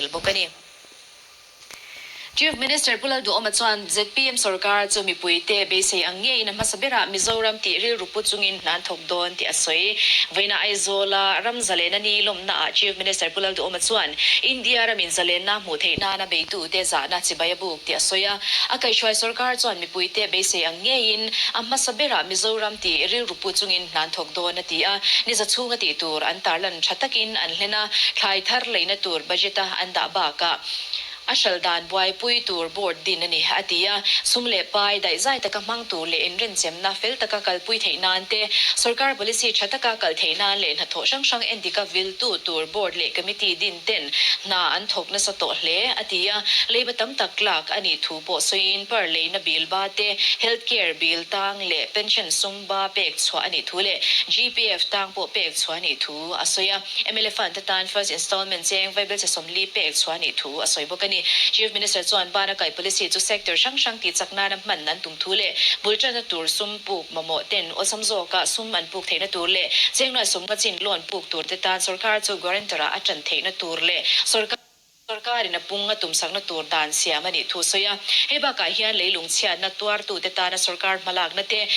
tel bawk a ni. Chief Minister Pu Lalduhawma chuan zpm sorkar chu mipuite beisei ang ngeiin a hmasa berah Mizoram tih rilru pu chungin hna an thawk dawn tih a sawi. Vawiina Aizawla ram zalena ni lawmnaah Chief Minister Pu Lalduhawma chuan India ramin zalenna hmuh theih nana beitute zahna chibai a buk tih a sawi a. A kaihhruai sorkar chuan mipuite beisei ang ngeiin a hmasa berah Mizoram tih rilru pu chungin hna an thawk dawn a ti a. Ni za chhunga tih tur an tarlan tha takin an hlen a, thlai thar leina tur budget-a an dah bakah A hral dan buaipui tur board din a ni, a ti a. Sum leh pai daihzai taka hmang tur leh inrenchemna fel taka kalpui theih nan te, sorkar policy tha taka kal theih nan leh hnathawh hrang hrang endika viltu tur board leh committee din ten hna an thawk nasa tawh hle, a ti a. Leiba tam tak lak a nih thu pawh sawiin per leina bill ba te, health care bill tang leh pension sum ba pek chhuah a nih thu leh GPF tang pawh pek chhuah a nih thu a sawi a. Mla fund te tan first installment cheng vaibelchhe 40 pek chhuah nih thu a sawi bawk a ni. Chief Minister chuan bana kaih policy chu sector hrang hrang tih chak nana hman an tum thu leh bul tanna tur sum puk mamawh ten awlsam zawka sum an puk theihna tur leh chengnuai sumnga chin loan puk tur te tan sorkar chu guarantor ah a tan theihna tur leh sorkar Sorkarin a pung a tumsakna tur dan siam a nih thu a sawi a. Hei bakah hian leilung chhiatna tuartute tana sorkar hmalakna te,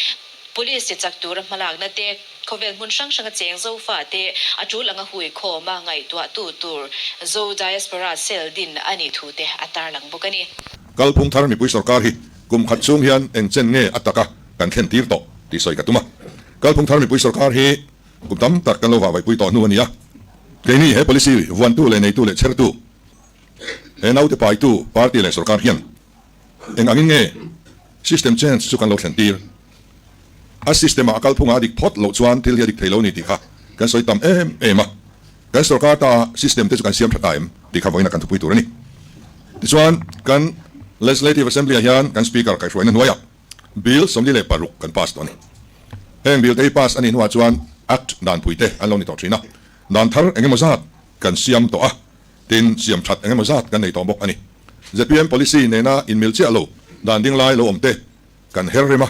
Police ti chak tura hmalakna te, khawvel hmun hrang hranga cheng Zofa te a tul anga hui khawma ngaihtuahtu tur Zo Diaspora Cell din a nih thu te a tarlang bawk a ni. Kalphung thar mipui sorkar hi kum khat chhung hian eng chen nge a taka kan thlen tir tawh tih sawi ka tum a. Kalphung thar mipui sorkar hi Kum tam tak kan lo vahvaihpui tawh hnu a ni a, keini he policy vuantu leh neitu leh chhertu, he naute paitu party leh sorkar hian eng angin nge system change chu kan lo thlen tir? A system ah a kalphungah a dik phawt loh chuan thil hi a dik thei lo ni tih kha kan sawi tam em em a, kan sorkar ta system te chu kan siam tha ta em tih kha vawiin a kan thupui tur a ni. Tichuan kan Legislative Assembly ah hian kan Speaker kaihhruaina hnuaiah Bill 46 kan pass tawh a ni. Heng bill te hi pass a nih hnuah chuan Act danpui te an lo ni tawh thin a, dan thar eng emaw zat kan siam tawh a, tin siam that eng emaw zat kan nei tawh bawk a ni. Zpm policy nena inmil chiah lo dan ding lai lo awm te kan her rem a,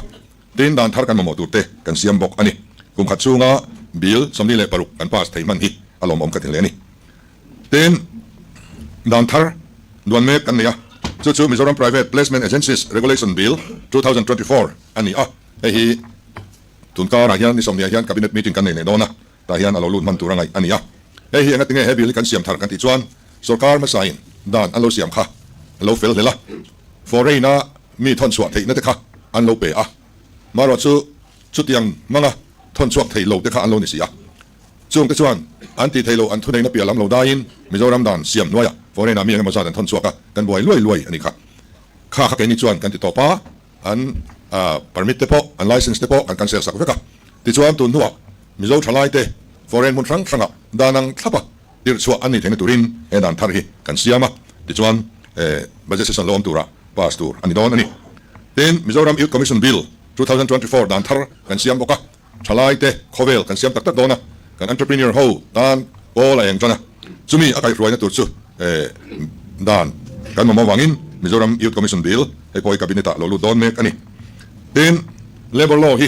tin dan thar kan mamawh tur te kan siam bawk a ni. Kum khat chhunga bill 46 kan pass thei hman hi a lawmawm ka ti hle a ni. Tin, dan thar duan mek kan nei a, chu chu Mizoram Private Placement Agencies Regulation Bill, 2024 a ni a, hei hi tun karah hian ni sawmhnih ah hian Cabinet meeting kan nei leh dawn a, tah hian a lo lut hman tur a ngaih a ni a. Hei hi engatinge he bill hi kan siam thar kan tih chuan sorkar hmasain dan an lo siam kha a lo fel hlel a, foreign-a mi thawn chhuah theihna te kha an lo pe a, marawh chu chutiang hmanga thawn chhuak thei lo te kha an lo ni si a. Chungte chuan an tih theih loh an thuneihna piah lam lo daiin Mizoram dan siam hnuaiah foreign ah mi engemaw zat an thawn chhuak a, kan buai luai luai a ni kha. Kha kha keini chuan kan ti tawp a, an permit te pawh, an license te pawh kan cancel sak vek a. Tichuan tun hnuah Mizo thalai te foreign hmun hrang hrangah dan ang thlap a tirh chhuah an nih theihna turin he dan thar hi kan siam a, tichuan budget session lo awm turah pass tur a ni dawn a ni. Tin, Mizoram Youth Commission Bill 2024 dan thar kan siam bawk a. Thalai te khawvel kan siam tak tak dawn a, kan entrepreneur ho tan kawl a eng tan a, chumi a kaihhruaina tur chu dan kan mamawh vangin Mizoram Youth Commission Bill hei pawh hi Cabinet ah lo lut dawn mek a ni. Tin, Labour Law hi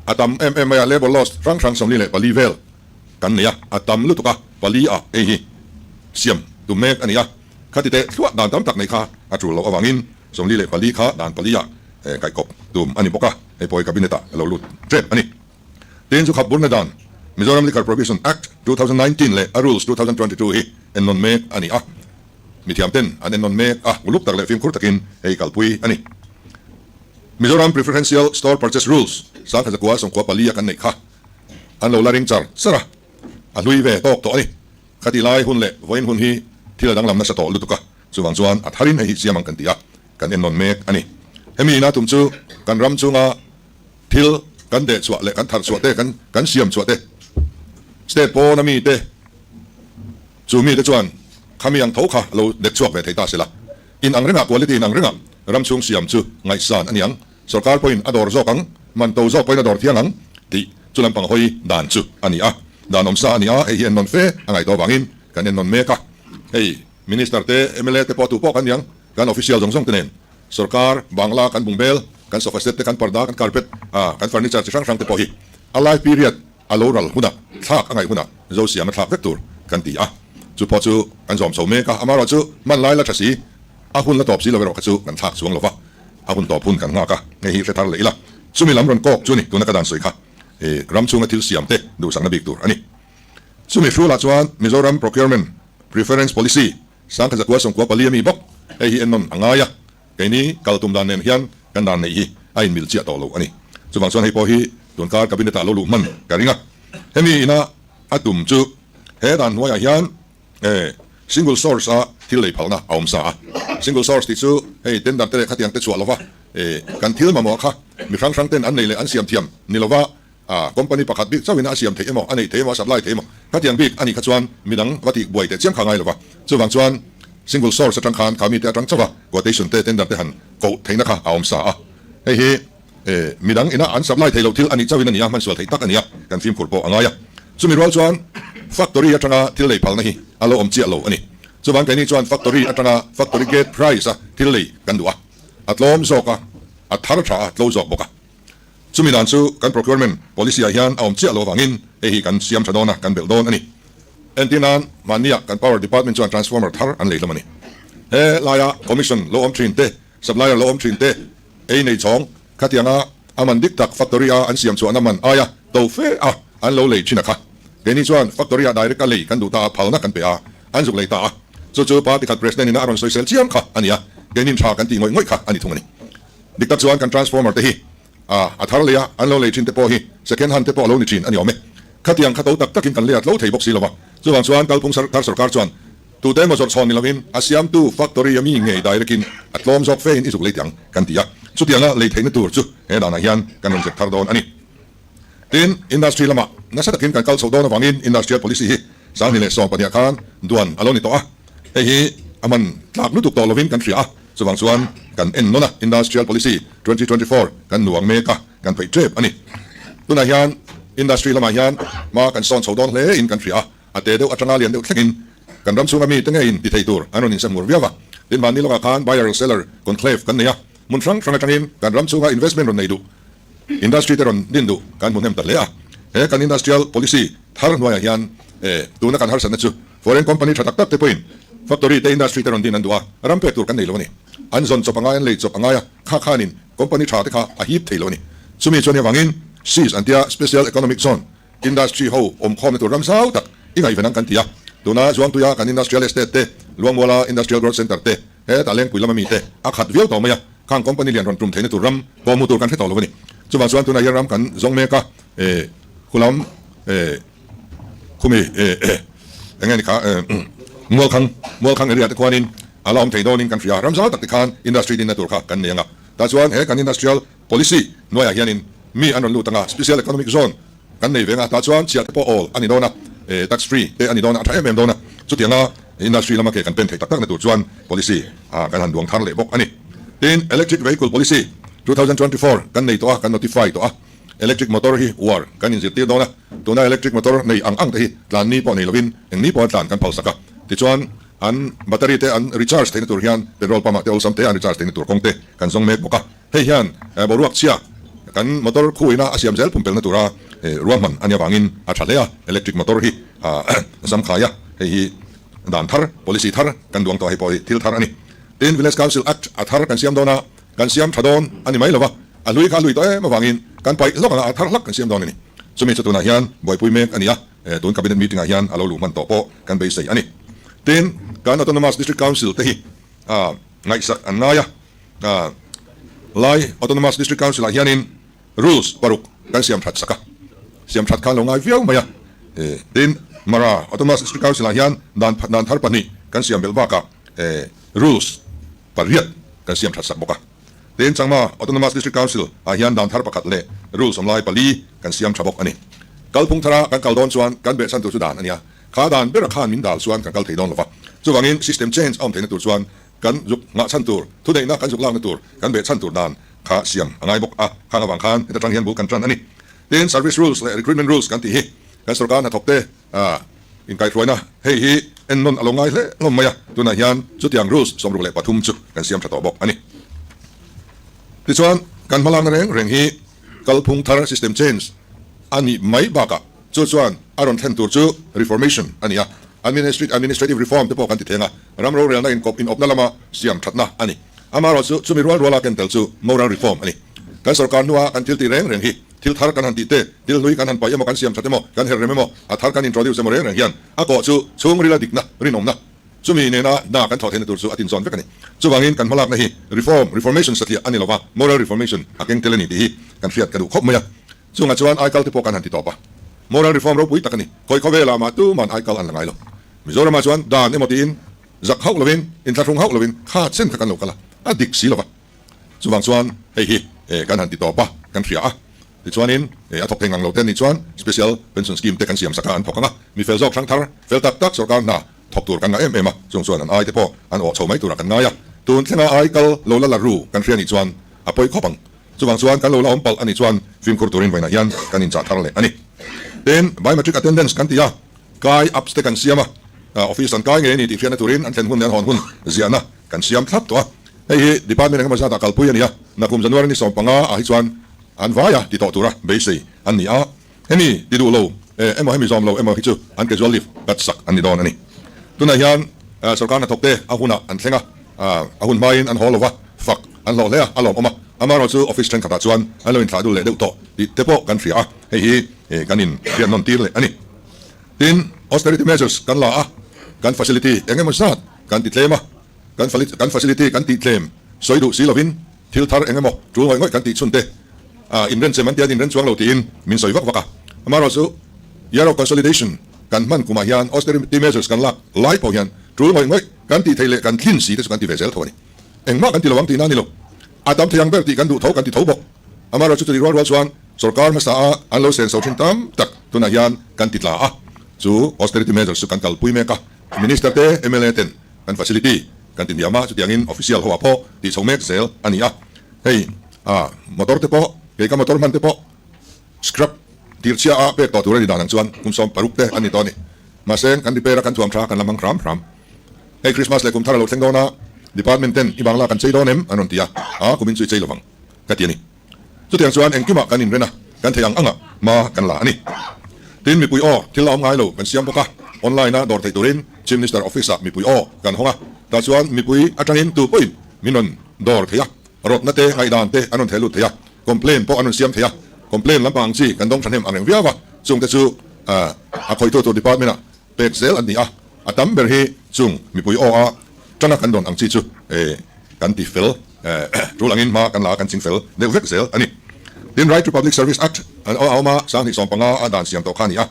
a tam em em mai a, Labour Laws hrang hrang 44 vel kan nei a, a tam lutuk a, pali ah hei hi siam tum mek a ni a, khati teh thluah dan tam tak nei kha a tul loh avangin 44 kha dan pali ah kaihkawp tum a ni bawk a. Hei pawh hi Cabinet ah a lo lut tep a ni. Tin chu khap burna dan Mizoram Liquor Prohibition Act, 2019 leh a Rules, 2022 hi ennawn mek a ni a. Mithiam ten an ennawn mek a, uluk tak leh fimkhur takin hei kalpui a ni. Mizoram Preferential Store Purchase Rules, 1994 a kan neih kha an lo la ring char char a, a hlui ve tawk tawh a ni. Khatih lai hun leh vawiin hun hi thil a danglam nasa tawh lutuk a, chuvang chuan a tharin hei hi siam ang kan ti a. Kan ennawn mek a ni. Hemi ina tum chu kan ram chunga thil kan deh chhuah leh kan thar chhuah te, kan kan siam chhuah te, state pawna mi te, chu mi te chuan khami ang tho kha lo dek chhuak ve thei ta sela. In ang rengah, quality in ang rengah ram chhung siam chu ngaihsan a ni ang. Sorkar pawhin a dawr zawk ang, man to zawk pawhin a dawr thiang ang tih chu lampang hawi dan chu a ni a. Dan awmsa a ni a, hei hi ennawn fe a ngaih tawh avangin kan ennawn mek a. Hei Minister te, mla te pawh tu pawh kan ni ang. Kan official zawng zawng te nen sorkar, bangla kan bungbel, kan sofa set te, kan parda, kan carpet, kan furniture chi hrang hrang te pawh hi a life period a lo ral hunah thlak a ngaih hunah zo siam a thlak vek tur kan ti a. Chu pawh chu kan zawm chho mek a, amaherawhchu hman lai la tha si, a hun la tawp si lo erawh kha chu kan thlak chuang lo va, a hun tawp hun kan nghak a, hei hi hre thar leh ila. Chumi lam rawn kawk chu ni tuna ka dan sawi kha ram chhunga thil siam te duhsakna bik tur a ni. Chumi hrulah chuan Mizoram Procurement Preference Policy sangkhat zakua sawmkua pali ami bawk hei hi ennawn a ngai a, keini kal tum dan nen hian kan dan neih hi a inmil chiah tawh lo a ni. Chuvang chuan hei pawh hi tunkar Cabinet ah lo luh hman ka ring a, hemi ina a tum chu he dan hnuaiah hian single source a thil lei phalna a awm sa a. Single source tih chu hei tender te leh khatiang te chhuah lova kan thil mamawh kha mi hrang hrang ten an nei leh an siam thiam ni lova A company pakhat bik chauhin a siam theih emaw, a neih theih emaw, a supply theih emaw khatiang bik a nih kha chuan midang va tih buai teh chiang kha ngai lova. Chuvang chuan single source atang khan kha mite atang chauha quotation te tender te han koh theihna kha a awm sa a. Hei hi midang ina an supply theih loh thil a nih chauhin a ni a, hman sual theih tak a ni a, kan fimkhur pawh a ngai a. Chumi rual chuan factory atanga thil lei phalna hi a lo awm chiah lo a ni. Chuvang keini chuan factory atanga factory gate price a thil lei kan duh a, a tlawm zawk a, a thar tha a, tlo zawk bawk a. Chumi dan chu kan procurement policy ah hian a awm chiah lo avangin hei hi kan siam tha dawn a, kan belh dawn a ni. Entir nan mahnia kan power department chuan transformer thar an lei hlawm a ni. He laia commission lo awm thin te, supplier lo awm thin te ei nei chhawng khatianga a man dik tak factory a an siam chhuahna man aia to fe a an lo lei thin a kha. Keini chuan factory ah direct a lei kan duh ta a, phalna kan pe a, an zuk lei ta a. Chu chu party khat president ina a rawn sawisel chiam kha a ni a, keinin tha kan tih ngawih ngawih kha a ni thung a ni. Dik tak chuan kan transformer te hi a a thar lei a, an lo lei thin te pawh hi second hand te pawh a lo ni thin a ni awm e. Khatiang kha to tak takin kan lei a tlo thei bawk si lo va. Chuvang chuan kalphung thar sorkar chuan tute emaw zawrh chhawn ni lovin a siamtu factory a mi ngei direct in a tlawm zawk fe in i zuk lei tiang kan ti a. Chutianga lei theihna tur chu he danah hian kan rawn zep thar dawn a ni. Tin, industry lamah nasa takin kan kal chhoh dawn avangin industrial policy hi 2014 khan duan a lo ni tawh a. Hei hi a man tlak lutuk tawh lovin kan hria a, chuvang chuan kan en nawn a, Industrial Policy 2024 kan nuang mek a, kan peih tep a ni. Tunah hian industry lamah hian hma kan sawn chho dawn hle in kan hria a, a te deuh atanga lian deuh thlengin kan ram chhunga mite ngeiin ti thei tur an rawn insehmur viau a. Tin, mahni lawkah khan Buyer Seller Conclave kan nei a, hmun hrang hrang atangin kan ram chhunga investment rawn nei duh, industry te rawn din duh kan hmu hnem ta hle a. He kan Industrial Policy thar hnuaiah hian tuna kan harsatna chu Foreign company tha tak tak te pawhin factory te industry te rawn din an duh a, ram pek tur kan nei lo a ni. An zawn chawp a ngai, an lei chawp a ngai a, kha khanin company tha te kha a hip thei lo a ni. Chumi chuan avangin SEZ an tia Special Economic Zone industry ho awm khawmna tur ram zau tak i ngaihven ang kan ti a. Tuna Zuangtuia kan industrial estate te, Luangmuala Industrial Growth Centre te, hetah Lengpui lama mi te a khat viau tawh mai a, khang company lian rawn tum theihna tur ram pawh hmu tur kan hre tawh lo a ni. Chuvang chuan tunah hian ram kan zawng mek a, khulam Khumi eng nge ni kha Mualkhang Mualkhang area te khuanin a la awm thei dawnin kan hria. Ram zau tak te khan industry dinna tur kha kan nei anga. Tah chuan he kan industrial policy hnuaiah hianin mi an rawn lut anga special economic zone kan nei ve anga tah chuan chhiah te pawh awl a ni dawn a, tax free te a ni dawn a, a tha em em dawn a. Chutianga industry lama ke kan pen theih tak takna tur chuan policy kan han duang thar leh bawk a ni. Tin, electric vehicle policy 2024 kan nei tawh a, kan notify tawh a. Electric motor hi uar kan inzirtir dawn a, tuna electric motor nei ang ang te hi tlan ni pawh nei lovin eng ni pawha tlan kan phalsak a. Tichuan, an battery te an recharge theihna tur hian petrol pump ah te awlsam te an recharge theihna tur kawng te kan zawng mek bawk a. Hei hian boruak chhia kan motor khuina a siam zel pumpelna tura ruahman a nih avangin a tha hle a, electric motor hi a samkhai a, hei hi dan thar, policy thar kan duang tawh hei pawh hi thil thar a ni. Tin, Village Council Act a thar kan siam dawn a, Kan siam tha dawn a ni mai lo va, a hlui kha a hlui tawh em avangin kan paih hlawk anga a thar hlak kan siam dawn a ni. Chumi chu tunah hian buaipui mek a ni a, tun Cabinet meeting ah hian a lo luh hman tawh pawh kan beisei a ni. Tin, kan Autonomous District Council te hi ngaihsak an ngai a, Lai Autonomous District Council ah hianin rules paruk kan siam that sak a, siam that kha an lo ngai viau mai a. Tin, Mara Autonomous District Council ah hian dan thar pahnih kan siam belh bakah rules pariat kan siam that sak bawk a. Tin, Changma Autonomous District Council ah hian dan thar pakhat leh rules awm lai pali kan siam tha bawk a ni. Kalphung thara kan kal dawn chuan kan behchhan tur chu dan a nia. Kha dan bera khan min dal chuan kan kal thei dawn lo va. Chuvangin system change a awm theihna tur chuan kan zuk nghah chhan tur, thuneihna kan zuk lakna tur, kan behchhan tur dan kha siam a ngai bawk a. Khang avang khan heta tang hian bul kan tan a ni. Tin, service rules leh recruitment rules kan tih hi kan sorkar hnathawk te Inkaihhruaina, Hei hi ennawn a lo ngai hle hlawm mai a, tunah hian chutiang rules 63 chu kan siam tha tawh bawk a ni. Tichuan, kan hmalakna reng reng hi kalphung thar, system change, a nih mai bakah chu chuan a rawn thlen tur chu reformation a ni a. Administrative reform te pawh kan ti theng a, ram rorelna inkawp inawpna lama siam thatna a ni. Amaherawhchu chumi rual ruala ken tel chu moral reform a ni. Kan sorkar hnua kan thil tih reng reng hi thil thar kan han tih te, thil hlui kan han paih emaw kan siam that emaw, kan her rem emaw, a thar kan introduce emaw reng reng hian a kawh chu chhungrila dikna, rinawmna, chumi nena hna kan thawh theihna tur chu a tinzawn vek a ni. Chuvangin kan hmalakna hi reform, reformation satliah a ni lova, moral reformation a keng tel a ni tih hi kan hriat ka duh khawp mai a. Chungah chuan aikal te pawh kan han ti tawp a. Moral reform ropui tak a ni. Khawi khawvelah mah tuman aikal an la ngai lo. Mizoramah chuan dan emaw tiin zak hauh lovin, inthlahrung hauh lovin kha chen kha kan lo kal a, a dik si lova. Chuvang chuan hei hi kan han ti tawp a, kan hria a. Tichuanin a thawk thei ngang lo te anih chuan Special Pension Scheme te kan siam sak a, an thawk ang a. Mi fel zawk hrang thar, fel tak tak sorkar hna thawk tur kan ngah em em a, chung chuan an ai te pawh an awh chho mai turah kan ngai a. Tun thlenga ai kal lo la la ru kan hria anih chuan a pawi khawp ang. Chuvang chuan kan lo la awm palh anih chuan fimkhur turin vawiinah hian kan inchah thar leh a ni. Tin, biometric attendance kan ti a, kai apps te kan siam a, office an kai ngei a ni tih hriatna turin an thlen hun leh an hawn hun ziahna kan siam thlap tawh a. Hei hi department engemaw zatah kalpui a ni a, nakum January ni 15 ah hi chuan an vai a ti tawh tura beisei an ni a. Hemi ti duh lo emaw hemi zawm lo emaw hi chu an casual leave cut sak an ni dawn a ni. Tunah hian sorkar hnathawkte a hunah an thleng a, a hun hmain an haw lo va, fak an hlawh hle a, a lawmawm a. Amaherawh chu office thenkhatah chuan an lo inthlah dul leh deuh tawh tih te pawh kan hria a, hei hi kan inhriat nawn tir leh a ni. Tin, austerity measures kan la a, kan facility eng emaw zat kan ti tlem a, kan kan facility kan tih tlem sawi duh si lovin thil thar eng emaw tul ngawih ngawih kan tih chhun te inrenchem an ti a, an inren chuang lo tiin min sawi vak vak a. Amaherawh chu year of consolidation kan hman kumah hian austerity measures kan lak lai pawh hian tul ngawih ngawih kan tih theih leh kan tlin si te chu kan ti ve zel tho a ni. Engmah kan ti lo ang tihna a ni lo. A tam thei ang ber tih kan duh tho kan ti tho bawk. Amaherawh chu chutih rual rual chuan sorkar hmasa a an lo senso thin tam tak tunah hian kan ti tla a, chu austerity measures chu kan kalpui mek a. Minister te, mla ten kan facility kan ti hniam a, chutiangin official ho ah pawh tih chho mek zel a ni a. Hei a motor te pawh, kei ka motor hman te pawh scrap tir chhia a pek tawh tur a ni dan ang chuan kum 16 te an ni tawh a ni. Mahse kan repair a kan thuam tha kan la hmang hram hram. Hei Christmas leh kum thar a lo thleng dawn a, department ten i bangla kan chei dawn em an rawn ti a, a kum in chu i chei lovang ka ti a ni. Chutiang chuan engkimah kan inren a, kan thei ang angah hma kan la a ni. Tin, mipui aw thil la awm ngai lo kan siam bawk a, online a dawr theih turin Chief Minister Office ah mipui aw kan hawng a, tah chuan mipui atangin tu pawhin min rawn dawr thei a, rawtna te, ngaihdan te an rawn theh lut thei a, complaint pawh an rawn siam thei a, complaint lampang ang chi kan dawng thahnem ang reng viau a, chungte chu a khawihtu tur department ah pek zel an ni a, a tam ber hi chung mipui aw a tanga kan dawn ang chi chu kan ti fel tul angin hma kan la a, kan ching fel deuh vek zel a ni. Tin, Right to Public Service Act an aw a awm a, 2015 a dan siam tawh kha a ni a.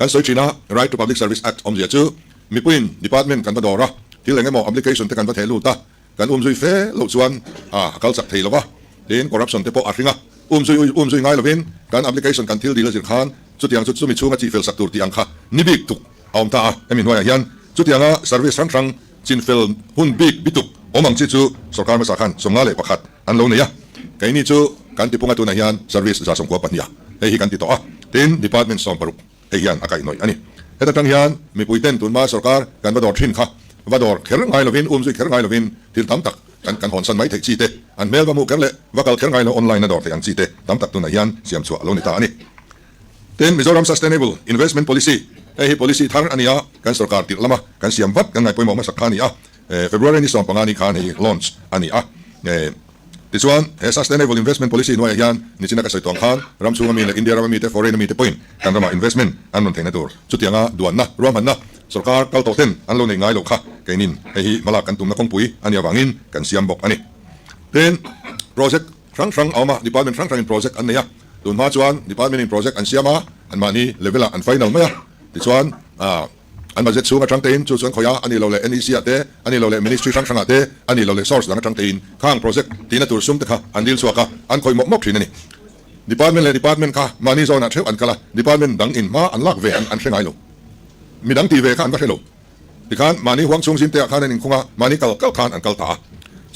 Kan sawi thin a, Right to Public Service Act awmzia chu mipuiin department kan va dawr a, thil eng emaw application te kan va theh lut a, kan umzui fe loh chuan a kal chak thei lo va, tin corruption te pawh a hring a, umzui umzui ngai lovin kan application kan thil dil a zir khan chutiang chu chumi chhunga chih fel sak tur tih ang kha ni bik tuk a awm ta a, hemi hnuaiah hian chutianga service hrang hrang chinfel hun bik bituk awm ang chi chu sorkar hmasa khan 51 an lo nei a, keini chu kan tipunga tunah hian service 92 hei hi kan ti tawh a, tin department 60. Hei hian a kaihhnawih a ni. Heta tang hian mipui ten tunhma sorkar kan va dawr thin kha va dawr kher ngai lovin, umzui kher ngai lovin thil tam tak kan kan hawnsan mai theih chi te, an hmel va hmuh kher leh va kal kher ngai lo online a dawr theih ang chi te tam tak tunah hian siam chhuah a lo ni ta a ni. Tin, Mizoram Sustainable Investment Policy, hei hi policy thar a ni a, kan sorkar tirh lama kan siam vat kan ngaihpawimawh hmasak kha a ni a, February ni 15 ni khan hei launch a ni a. Tichuan, he Sustainable Investment Policy hnuaiah hian nichina ka sawi tawng khan ram chhunga mi leh India rama mite, foreign a mite pawhin kan ramah investment an rawn theihna tur chutianga duanna, ruahmanna sorkar kal tawh ten an lo neih ngai loh kha keinin hei hi hmalak kan tumna kawngpui a nih avangin kan siam bawk a ni. Tin, project hrang hrang a awm a, department hrang hrangin project an nei a, tun hma chuan department in project an siam a, anmahni level ah an final mai a, tichuan, An budget chhung atang tein chu chuan khawiah a nih loh leh NEC ah te, a nih loh leh Ministry hrang hrangah te, a nih loh leh source dang atang tein khang project tihna tur sum te kha an dil chhuak a, an khawih mawp mawp thin a ni. Department leh department kha mahni zawnah theuh an kal a, department dang in hma an lak ve an an hre ngai lo. Midang tih ve kha an va hre lo. Tikhan mahni huang chhung zim te ah khan an inkhung a, mahni kal kal khan an kal ta a.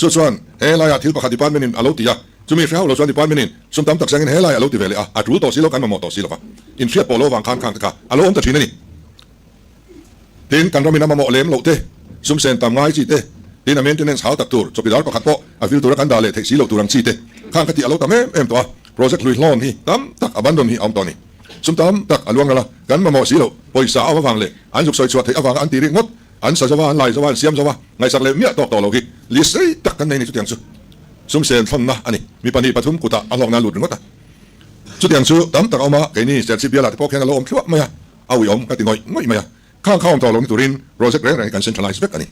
Chu chuan he laiah thil pakhat department in a lo ti a, chumi hre hauh lo chuan department in sum tam tak sengin he laiah a lo ti ve leh a, a tul tawh si lo kan mamawh tawh si lo va, inhriat pawh lo avang khan khang te kha a lo awm ta thin a ni. Tin, kan ramin a mamawh lem loh te, sum sen tam ngai chi te, tin a maintenance hau tak tur, chawpidar pakhat pawh a vil tura kan dah leh theih si loh tur ang chi te, khang ka tih a lo tam em em tawh a, project hlui hlawn hi tam tak abandon hi a awm tawh a ni. Sum tam tak a luang ral a, kan mamawh si loh, pawisa a awm avang leh an zuk sawi chhuah theih avanga an ti rik ngawt, an sa zo a, an lai zo a, an siam zo a, ngaihsak leh miah tawk tawh lo hi list rei tak kan nei ni chutiang chu sum sen thlawnna a ni. Mi pahnih pathum kutah a hlawkna a lut ringawt a, chutiang chu tam tak a awm a, keini Serchhip bialah te pawh khian a lo awm thluah mai a, a uiawm ka ti ngawih ngawih mai a. Khang kha awm tawh lo ni turin project reng reng hi kan centralize vek a ni.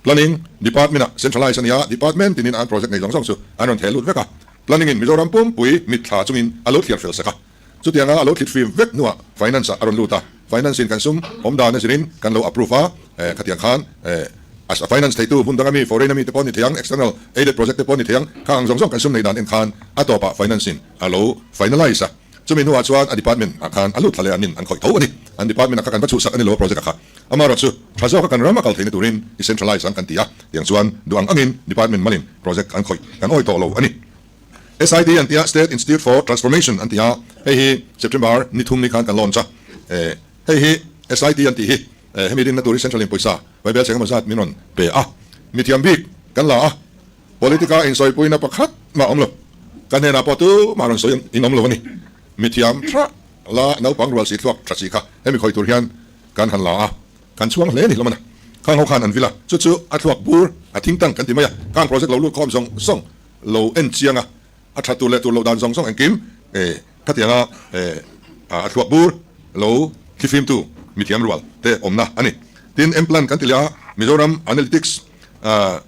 Planning Department-ah centralize a ni a, department tinin an project nei zawng zawng chu an rawn theh lut vek a. Planning-in Mizoram pumpui mitthla chungin a lo thliar fel sak a. Chutianga a lo thlit fim vek hnuah Finance-ah a rawn lut a, Finance-in kan sum awm dan a zirin kan lo approve a, khatiang khan a finance theitu hmun danga mi, foreign a mi te pawh ni thei ang, external aided project te pawh ni thei ang, khang ang zawng zawng kan sum nei dan en khan a tawpah Finance-in a lo finalize a. Chumi hnuah chuan a department ah khan a lut thla leh an in an khawih tho a ni. An department ah kha kan va chhuhsak a ni lo a project ah kha. Amaherawh chu tha zawka kan ram a kal theihna turin i centralize ang kan ti a, tiang chuan duh ang angin department malin project an khawih kan awih tawh lo a ni. SIT an tia State Institute for Transformation an ti a, hei hi September ni thum ni khan kan launch a, hei hi SIT an tih hi hemi rinna tur hi central in pawisa vaibel cheng emaw zat min rawn pe a, mithiam bik kan la a. Politica insawipuina pakhat mah awm lo. Ka hnenah pawh tu mah rawn sawi in awm lo a ni. Mithiam tha la naupang rual si thluak tha si kha hemi khawi tur hian kan han la a, kan chhuang hle a ni hlawm a na. Khang ho khan an vil a, chu chu a thluak bur a think tank kan ti mai a, khang project lo lut khawm zawng zawng lo en chiang a, a tha tur leh tur loh dan zawng zawng engkim khatianga a thluak bur lo thlifimtu mithiam rual te awmna a ni. Tin, M-Plan kan ti leh a, Mizoram Analytics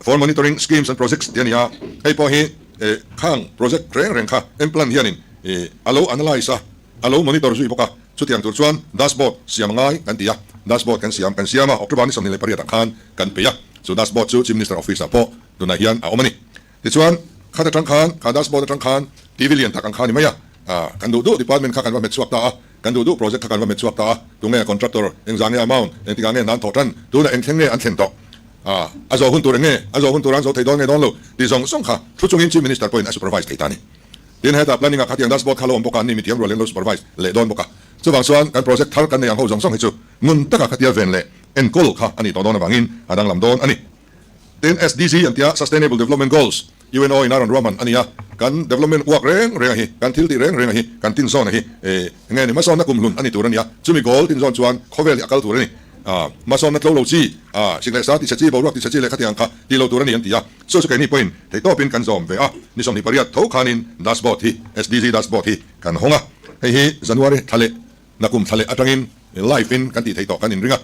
For Monitoring Schemes and Projects tih a ni a, hei pawh hi khang project reng reng kha M-Plan hianin a lo analyse a, a lo monitor zui bawk a, chutiang tur chuan dashboard siam a ngai kan ti a, dashboard kan siam kan siam a, October ni 28 ah khan kan peih a, chu dashboard chu Chief Minister Office ah pawh tunah hian a awm a ni. Tichuan, khat atang khan, kha dashboard atang khan TV lian tak ang kha a ni mai a, kan duh duh department kha kan va hmet chhuak ta a, kan duh duh project kha kan va hmet chhuak ta a, tunge contractor, engzah nge amount, engtikah nge hna an thawh tan, tunah eng thleng nge an thlen tawh, a zawh hun tur eng nge, a zawh hun tur an zawh thei dawn nge dawn lo tih zawng zawng kha thu chungin Chief Minister pawhin a supervise thei ta a ni. Tin, heta planning ah khatiang dashboard kha lo awm bawk a, an ni mithiam rual in lo supervise leh dawn bawk a. Chuvang chuan kan project thar kan nei ang ho zawng zawng hi chu ngun taka khatia ven leh enkawl kha a nih tawh dawn avangin a danglam dawn a ni. Tin, SDG an tia, Sustainable Development Goals, UNO in a rawn ruahman a ni a, kan development uak reng reng a hi, kan thil tih reng reng a hi, kan tin zawn a hi, eng nge ni, hmasawnna kum hlun a ni tur a ni a, chumi goal tin zawn chuan khawvel hi a kal tur a ni. Hmasawnna tlo lo chi, sik leh sa tichhe chi, boruak tichhe chi leh khatiang kha ti lo tur a ni an ti a, chu chu keini pawhin theihtawpin kan zawm ve a, ni 28 tho khanin dashboard hi, SDG dashboard hi kan hawng a, hei hi January thla leh nakum thla leh atangin live in kan tih theih tawh kan inring a.